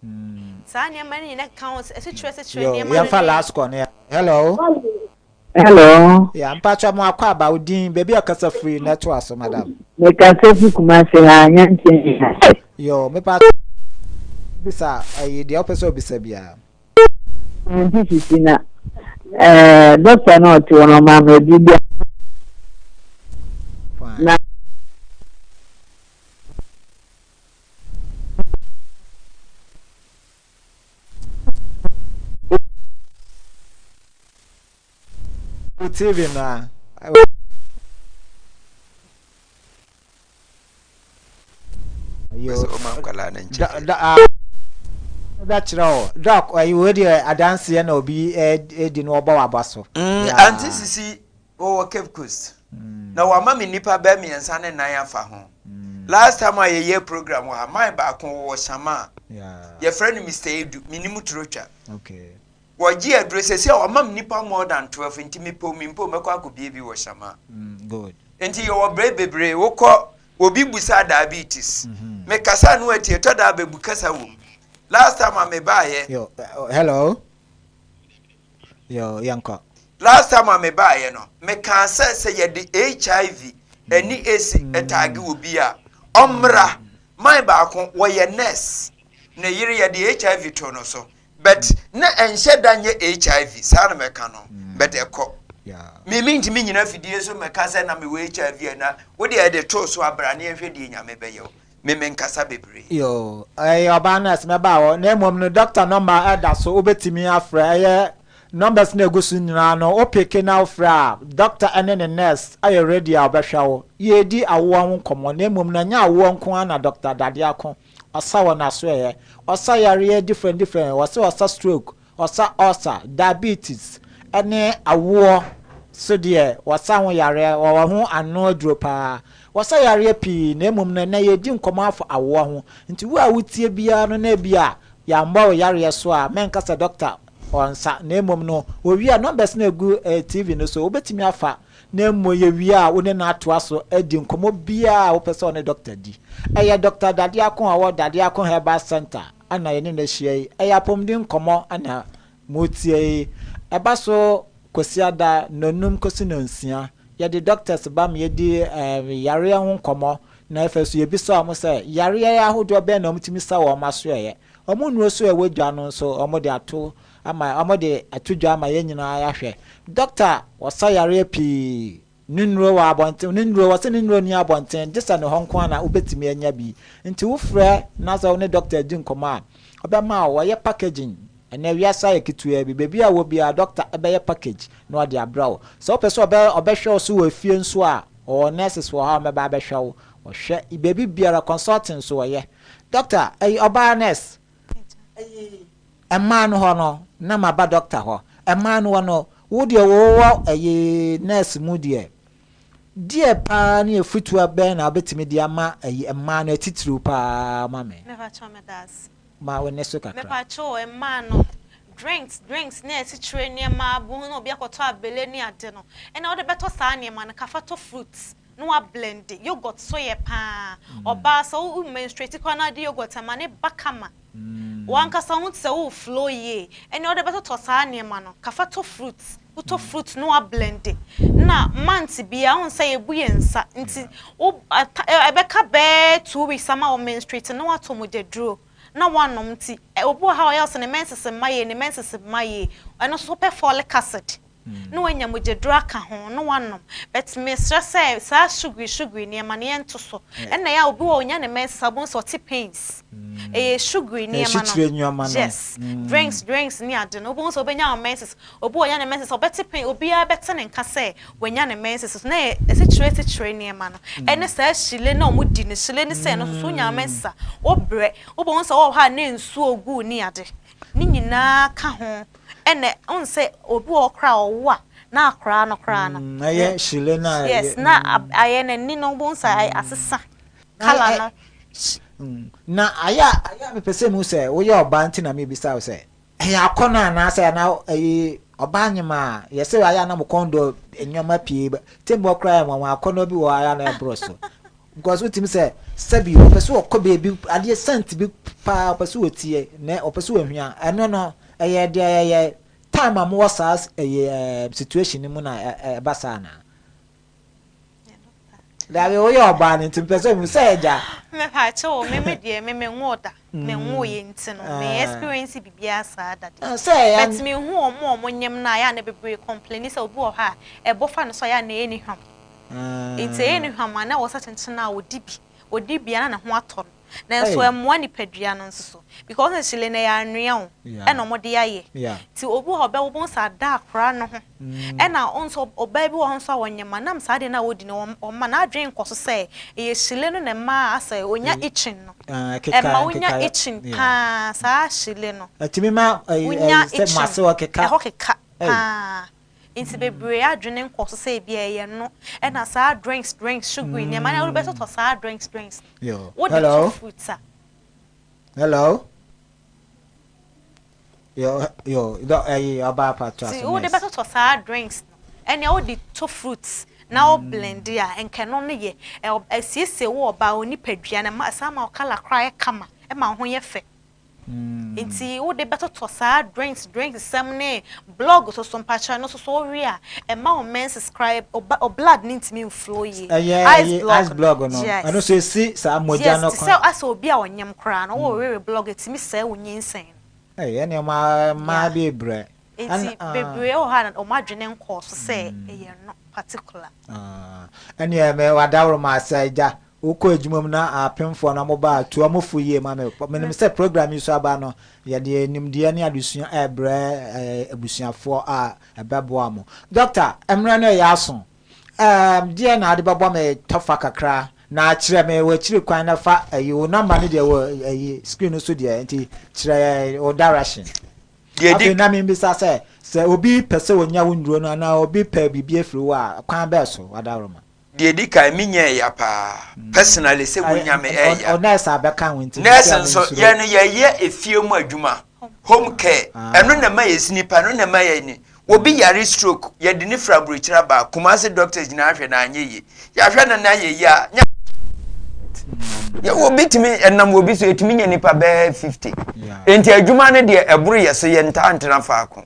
Saa nneɛma no nyinaa keka ho asikyire asikyire nneɛma no. Yɛmfa last call no. Hello. Hello. Yeah, mpatsɔ mo akɔ aba wo din baabi a kasa firi na ɛto aso madam. Mekasa fi Kumasi ha nyankyɛn ha. Yo, mepa bisa ayi deɛ wopɛ sɛ obisa biara. Nti sisi na ɛɛ dɔkta na ɔte hɔ no ɔmaa me aduru bi na. TV no a. Bɛkyerɛ o dɔk ɛyi wo deɛ adanseɛ na obi ɛdi no ɔbɔ waba so. Auntie Sisi wɔwɔ Cape Coast na wama me nipa bɛɛ mmiɛnsa ne nan afa ho. Last time a yɛyɛ program wɔ ha man baako wɔwɔ Shama a yɛfrɛ no Mr. Edu menim turotwa. Wɔgye aduro sɛsi a wama me nipa more than 12 nti mepɛ o mempɛ o mɛkɔ akɔbie bi wɔ Shama. Nti yɛwɔ berɛ bebree wokɔ obi busa diabetes mekasa no atie tɔ da bɛbu kasa wɔ mu last time a mebaayɛ. Yo, hello. Yo, yɛnkɔ. Last time a mebaayɛ no mekaa sɛ sɛ yɛde HIV ɛne AIDS ɛtaage wɔ bi a ɔmmra man baako wɔyɛ nurse ne yere yɛde HIV to no so but na ɛnhyɛ da nyɛ HIV saa na mɛka no but ɛkɔ me mentumi nyina fidie so mɛka sɛ na mewɔ HIV na wode ɛde too so abra ne yɛnhwɛ deɛ Nyame bɛyɛ wo me menkasa bebree. Yoo, ɛyɛ ɔbaa nurse mɛba hɔ na mmom no doctor number ɛda so wobɛtumi afrɛ ɛyɛ numbers no egu so nyinaa no wo picke na wofrɛ a doctor ɛne ne nurse ayɛ ready a ɔbɛhwɛ wo. Yɛredi awoɔ ho nkɔmmɔ na mmom no ɛnyɛ awoɔ nko ara na Doctor Dadeako ɔsa wɔ n'asoɛeɛ. Ɔsa yareɛ different different, wɔse ɔsa stroke, ɔsa ulcer, diabetes ɛne awoɔ so deɛ wɔsa ho yareɛ, wɔwɔ ho ano aduro paa. Wɔsa yareɛ pii na mmom no ɛnnɛ yɛredi nkɔmmɔ afa awoɔ ho. Nti wo a wotie biara no na ebia yɛammɔ wo yareɛ so a mɛnka sɛ doctor ɔnsa na mmom no wɔwie a numbers no a ɛgu TV no so wobɛtumi afa na mmom yɛwie a wo ne no atoa so adi nkɔmmɔ biara a wopɛ sɛ ɔne dɔkta di. Ɛyɛ Dɔkta Dadeako a ɔwɔ Dadeako Herbal Centre na yɛne no ahyia yi. Ɛyɛ apɔmuden nkɔmmɔ na moretie yi. Ɛba so Kwasiada nnɔnnum kɔsi nnɔnsia. Yɛde dɔktas ba ma yɛdi yareɛ ho nkɔmmɔ na afei nso yɛbisa wɔn sɛ yareɛ ahodoɔ bɛn na wɔtumi sa wɔ wɔn asoɛeɛ. Wɔn nnuro nso a ɛwɔ dwa no nso wɔde ato ama wɔde ato dwa ama yɛn nyinaa yɛahwɛ. Dɔkta ɔsa yareɛ pii, ne nnuro wɔ abɔnten, ne nnuro wɔse ne nnuro nni abɔnten gye sɛ ne hɔ nko ara na wobɛtumi anya bi. Nti wofrɛ na sɛ wo ne dɔkta di nkɔmmɔ a, ɔbɛma wo, wɔyɛ packaging. Ɛnnɛ wiase ayɛ ketewaa bi, baabi a wɔ biara dɔkta bɛyɛ package na ɔde abrɛ wo. Sɛ wopɛ sɛ ɔbɛ ɔbɛhwɛ wo so wɔ efie nso a, ɔwɔ nurses wɔ hɔ a wɔbɛba abɛhwɛ wo. Wɔhwɛ baabi biara, consulting nso wɔyɛ. Dɔkta, ɛyi ɔbaa nurse, ɛyi Mmaa no hɔ no na maba doctor hɔ. Mmaa no hɔ no, wo deɛ wowɔ ɛyi nurse mu deɛ, deɛ paa ne afutuo bɛn na wobɛtumi de ama ɛyi mmaa no atitiriw paa ma me? Mepakyɛw meda ase. Ma wo nne so kakra. Mepakyɛw mmaa no, drinks drinks ne asikyire nneɛma, bohu na obi akɔtɔ abele ne ade no, ɛnna wode bɛtɔ saa nneɛma no, ka fa tɔ fruits na wa blende, yoghurt so yɛ paa, ɔbaa sɛ wo menstruate koraa na wode yoghurt a, ma ne ba kama. W'ankasa ho te sɛ wo flow yie ɛnneɛ wode bɛtotɔ saa nneɛma no ka fa tɔ fruit wotɔ fruit na wa blende na month biara wohu sɛ yɛbu yɛn nsa nti wo ɛbɛka bɛɛ 2 weeks ama wo menstruate na watɔ mogyaduro na wanom. Nti obi wɔ ha a ɔyɛ sɛ ne menses mma yie, ne menses mma yie, ɛno nso wopɛ folic acid na wanya mogyaduro aka ho na wanom. But mesrɛ sɛ saa sugary sugary nneɛma no yɛnto so. Ɛnna yɛ a obi wɔ onya ne menses a wobɛhu sɛ ɔte pains, ɛyɛ sugary nneɛma no. Yes, drinks drinks ne ade no, wobɛhu sɛ wobɛnya wo menses, obi wɔ nya ne menses ɔbɛte pain, obiara bɛte ne nka sɛ wanya ne menses so na yɛ asikyire asikyire nneɛma no ɛne saa hyile na ɔmo di no hyile ne sɛ no nso so wonya menses a wobrɛ, wobɛhu sɛ wɔwɔ hɔ a ne nsuo gu ne ade ne nyinaa ka ho. Ɛna wohu sɛ obi wɔ hɔ koraa a ɔwo a na akoraa no koraa no. Mm, ɛyɛ hyire na ɛyɛ. Yes, na mm. ayɛ n'ani no wobɛhu sɛ ayɛ asesa colour no. Mm. Na ayɛ a ayɛ a mepɛ sɛ mu sɛ woyɛ ɔbaa nti na mebisa wo sɛ ɛyɛ akɔnɔ anaasɛ ana ɛyi ɔbaa nyem a yɛsɛ ayɛ a na mo kɔn dɔ nneɛma pii temmɔ koraa yɛ nwanwa akɔnɔ bi wɔ ayɛ a na ɛborɔ so because wotumi sɛ sɛbi ɔpɛ sɛ ɔkɔ baabi adeɛ scent bi paa ɔpɛ sɛ ɔtie na ɔpɛ sɛ ɔhwia ɛno no ɛyɛ deɛ ɛyɛ time a mowɔ saa ɛyɛ ɛɛ situation no mu na ɛba saa anaa? Dabi woyɛ ɔbaa no nti mpɛ sɛ mu sɛ ɛgya. Mepaakyɛ o me me deɛ me me nwoo da me nwoo yɛ nti no me experience bibiara saa da deɛ but me hu ɔmo a ɔmo nyem no a yɛ a na bebree complaini sɛ obi wɔ hɔ a ɛbɔ fa no so a yɛ a na ɛyɛ ne hwam nti ɛyɛ ne hwam a na ɛwɔ sɛ kyenkyen a ɔdi bi ɔdi bi a na ne ho atɔ no. Nanso ɛmmoa nipadua no nso so because wohu sɛ hyele no ɛyɛ anwea o ɛna wɔde ayɛ nti obi wɔ hɔ ɔbɛwo wobɛhu sɛ ada akora no ho ɛna wohu sɛ ɔbaa bi wɔ hɔ nso a ɔnyem a nam saa adeɛ no a ɔdi no ɔma n'adwene nkɔ so sɛ ɛyɛ hyele no na ɛma asɛ ɔnya itching no ɛma wonya itching paa saa hyele no wonya itching ɛhɔ keka paa. Nti bebree adwene nkɔ so sɛ ebia ɛyɛ no ɛna saa drinks drinks sugary nneɛma na wode bɛtotɔ saa drinks drinks no wode to fruits a. Hello. Yo yo dɔ ɛyi ɔbaa pa to aso. Ti wode bɛtotɔ saa drinks no ɛnea wode to fruits na wo blend a nka ɛno no yɛ ɛsiesie wo ɔbaa wo nipadua no ɛma ɛsan ma wo colour koraa yɛ kama ɛma wo ho yɛ fɛ. Nti wode bɛtotɔ saa drinks drinks sɛm ne blog so so mpakyɛw ɛno nso so wowe a ɛma wo menses koraa wo blood no ntumi nflow yie. Ɛyɛ Ice ɛyi block ice block no yes. ɛno nso esi saa mogya Yes no te kwan. sɛ asɛ obi a ɔnyem koraa no wowewe blog ɛtumi sɛe wo nyinsɛn no. Ɛy ɛne mmaa mmaa Yeah. bi brɛ. Nti Ɛna ah. bebree wɔ hɔ a wɔn adwene nkɔɔ so sɛ ɛyɛ no particular. Ah ɛneɛ me wadaworo ma sɛ agya Wokɔ adwuma mu na apemfoɔ no wɔba a, tu wɔn fo yie ma me. Menim sɛ program yi so aba no, yɛde nimdeɛ ne adesua rebrɛ abusuafoɔ a ɛbɛboa mo. Doctor, mmerɛ no reyɛ aso. Ɛɛm, deɛn na wode bɛbɔ me tɔfa kakra na kyerɛ me w'akyiri kwan na fa ayi, wo number no deɛ wɔ ayi screen no so deɛ, nti kyerɛ wo direction. Deɛ ɛdi. Afei na membisa sɛ, sɛ obi pɛ sɛ ɔnya wo nnuro no anaa obi pɛ biribi afiri wo a, kwan bɛn so, Wadaworoma? Deɛ ɛdi kan, me nya ɛya paa. Personally, sɛ wonya me ɛya. Nurse a bɛka ho nti. Nurse nso, yɛn no yɛyɛ efie mu adwuma, home care. Ɛno na ɛma yɛ sini pa, ɛno na ɛma yɛ ni. Obi yare stroke, yɛde ne firi aburokyire aba, Kumasi doctors nyinaa ahwɛ na anyɛ yie. Yɛahwɛ no na ayɛ yie a, nya. Obi tumi ɛnam obi so, etumi nya nipa bɛyɛ 50. Nti adwuma no deɛ ɛboro yɛ so, yɛn ntaa ntena faako.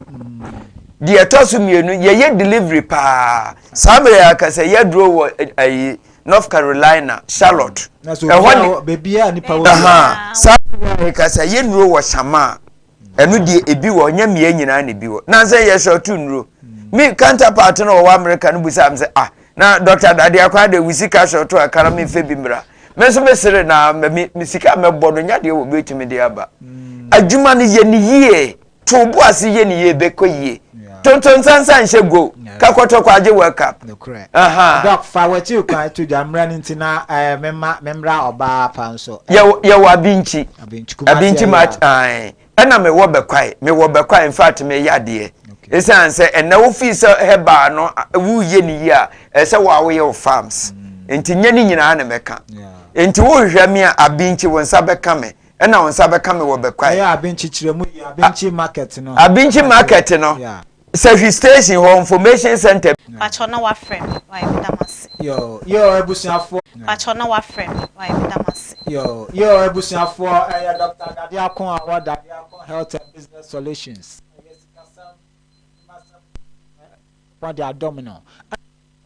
Deɛ ɛtɔ so mmienu, yɛyɛ delivery paa. Saa mmerɛ yi ankasa yɛaduro wɔ ayi North Carolina, Charlotte. Ɛhɔ ne baabi a nipa wɔ biara. Saa mmerɛ yi ankasa yɛnnuro wɔ Shama. Ɛno deɛ ebi wɔ, nyɛ mmea nyinaa na ebi wɔ. Nansa yɛ shɔto nnuro. Me counterpart no wɔwɔ America no busaa me sɛ, ah, na Dr. Dade akwan de wo sika shɔto a kara me mfɛ bi mmra. Me nso mesere na me sika mɛbɔ no nya deɛ wɔ bɛtumi de aba. Adwuma no yɛ ne yie. To wo bo ase yɛ ne yie bɛkɔ yie. Tonto nsa nsa nhyɛ goal. Ka kɔtɔkɔ agye world cup. Nokorɛ. Ahaa. Doc fa w'akyiri kwan to dwa mmerɛ no nti na eh, memma memmra ɔbaa pa nso eh. Yɛwɔ yɛwɔ Abinkyi. Abinkyi Kumasi Abinkyi ayi match a. ae. Ɛna mewɔ Bɛkwae. Mewɔ Bɛkwae in fact meyɛ adeɛ. Okay. Esiane sɛ ɛnɛ wofii sɛ herbal no woyɛ ne yie a ɛsɛ sɛ wo a woyɛ wo farms. Nti nyɛ ne nyinaa na mɛka. Yeah. Nti wohwehwɛ me a Abinkyi wo nsa bɛka me. Ɛna wo nsa bɛka me wɔ bɛkwae. Ɛyɛ Abinkyi kyerɛ mu yie, Abinkyi market no. Abinkyi market no, Yeah. Sahwi station hɔ, information center. Pakyɛw na wafrɛ me wai meda mo ase. Yo yo abusuafoɔ. Pakyɛw na wafrɛ me wai meda mo ase. Yo yo abusuafoɔ, ɛyɛ Doctor Dade Ako a ɔwɔ Dade Ako Health and Business Solutions. Ɛyɛ sikasɛm, adwumasɛm, Nyankopɔn de adom no.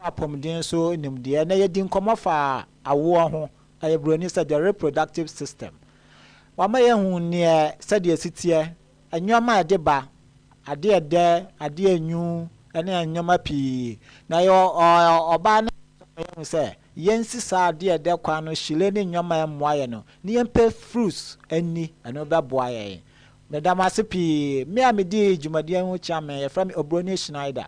Apɔmuden so nimdeɛ na yɛdi nkɔmmɔ fa awoɔ ho, ɛyɛ buroni sɛ the reproductive system. Wama yɛahu neɛ sɛdeɛ ɛsi teɛ, nnoɔma a ɛde ba, adeɛ ɛdɛ, adeɛ ɛnwu ne nnoɔma pii. Na yɛ ɔbaa no nso ama yɛahu sɛ yɛnsi saa adeɛ ɛdɛ kwan no, hyire ne nnoɔma a ɛmmoa yɛn no, na yɛmpɛ fruits nni, ɛno bɛboa yɛn. Meda mo ase pii. Me a medii dwumadie yi ho kyea me, yɛfrɛ me Oburoni Schneider.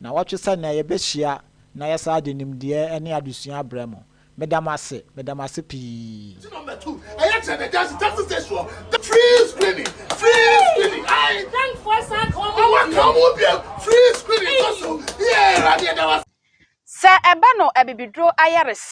Nnawɔtwe sɛ nnɛ yɛbɛhyia na yɛasan de nimdeɛ ne adesua abrɛ mo. Meda mo ase, meda mo ase pii. Number 2, ɛyɛ kyerɛ the junction taxi station hɔ. Free screening, free screening ah. Sɛ ɛba no abibiduro ayaresa.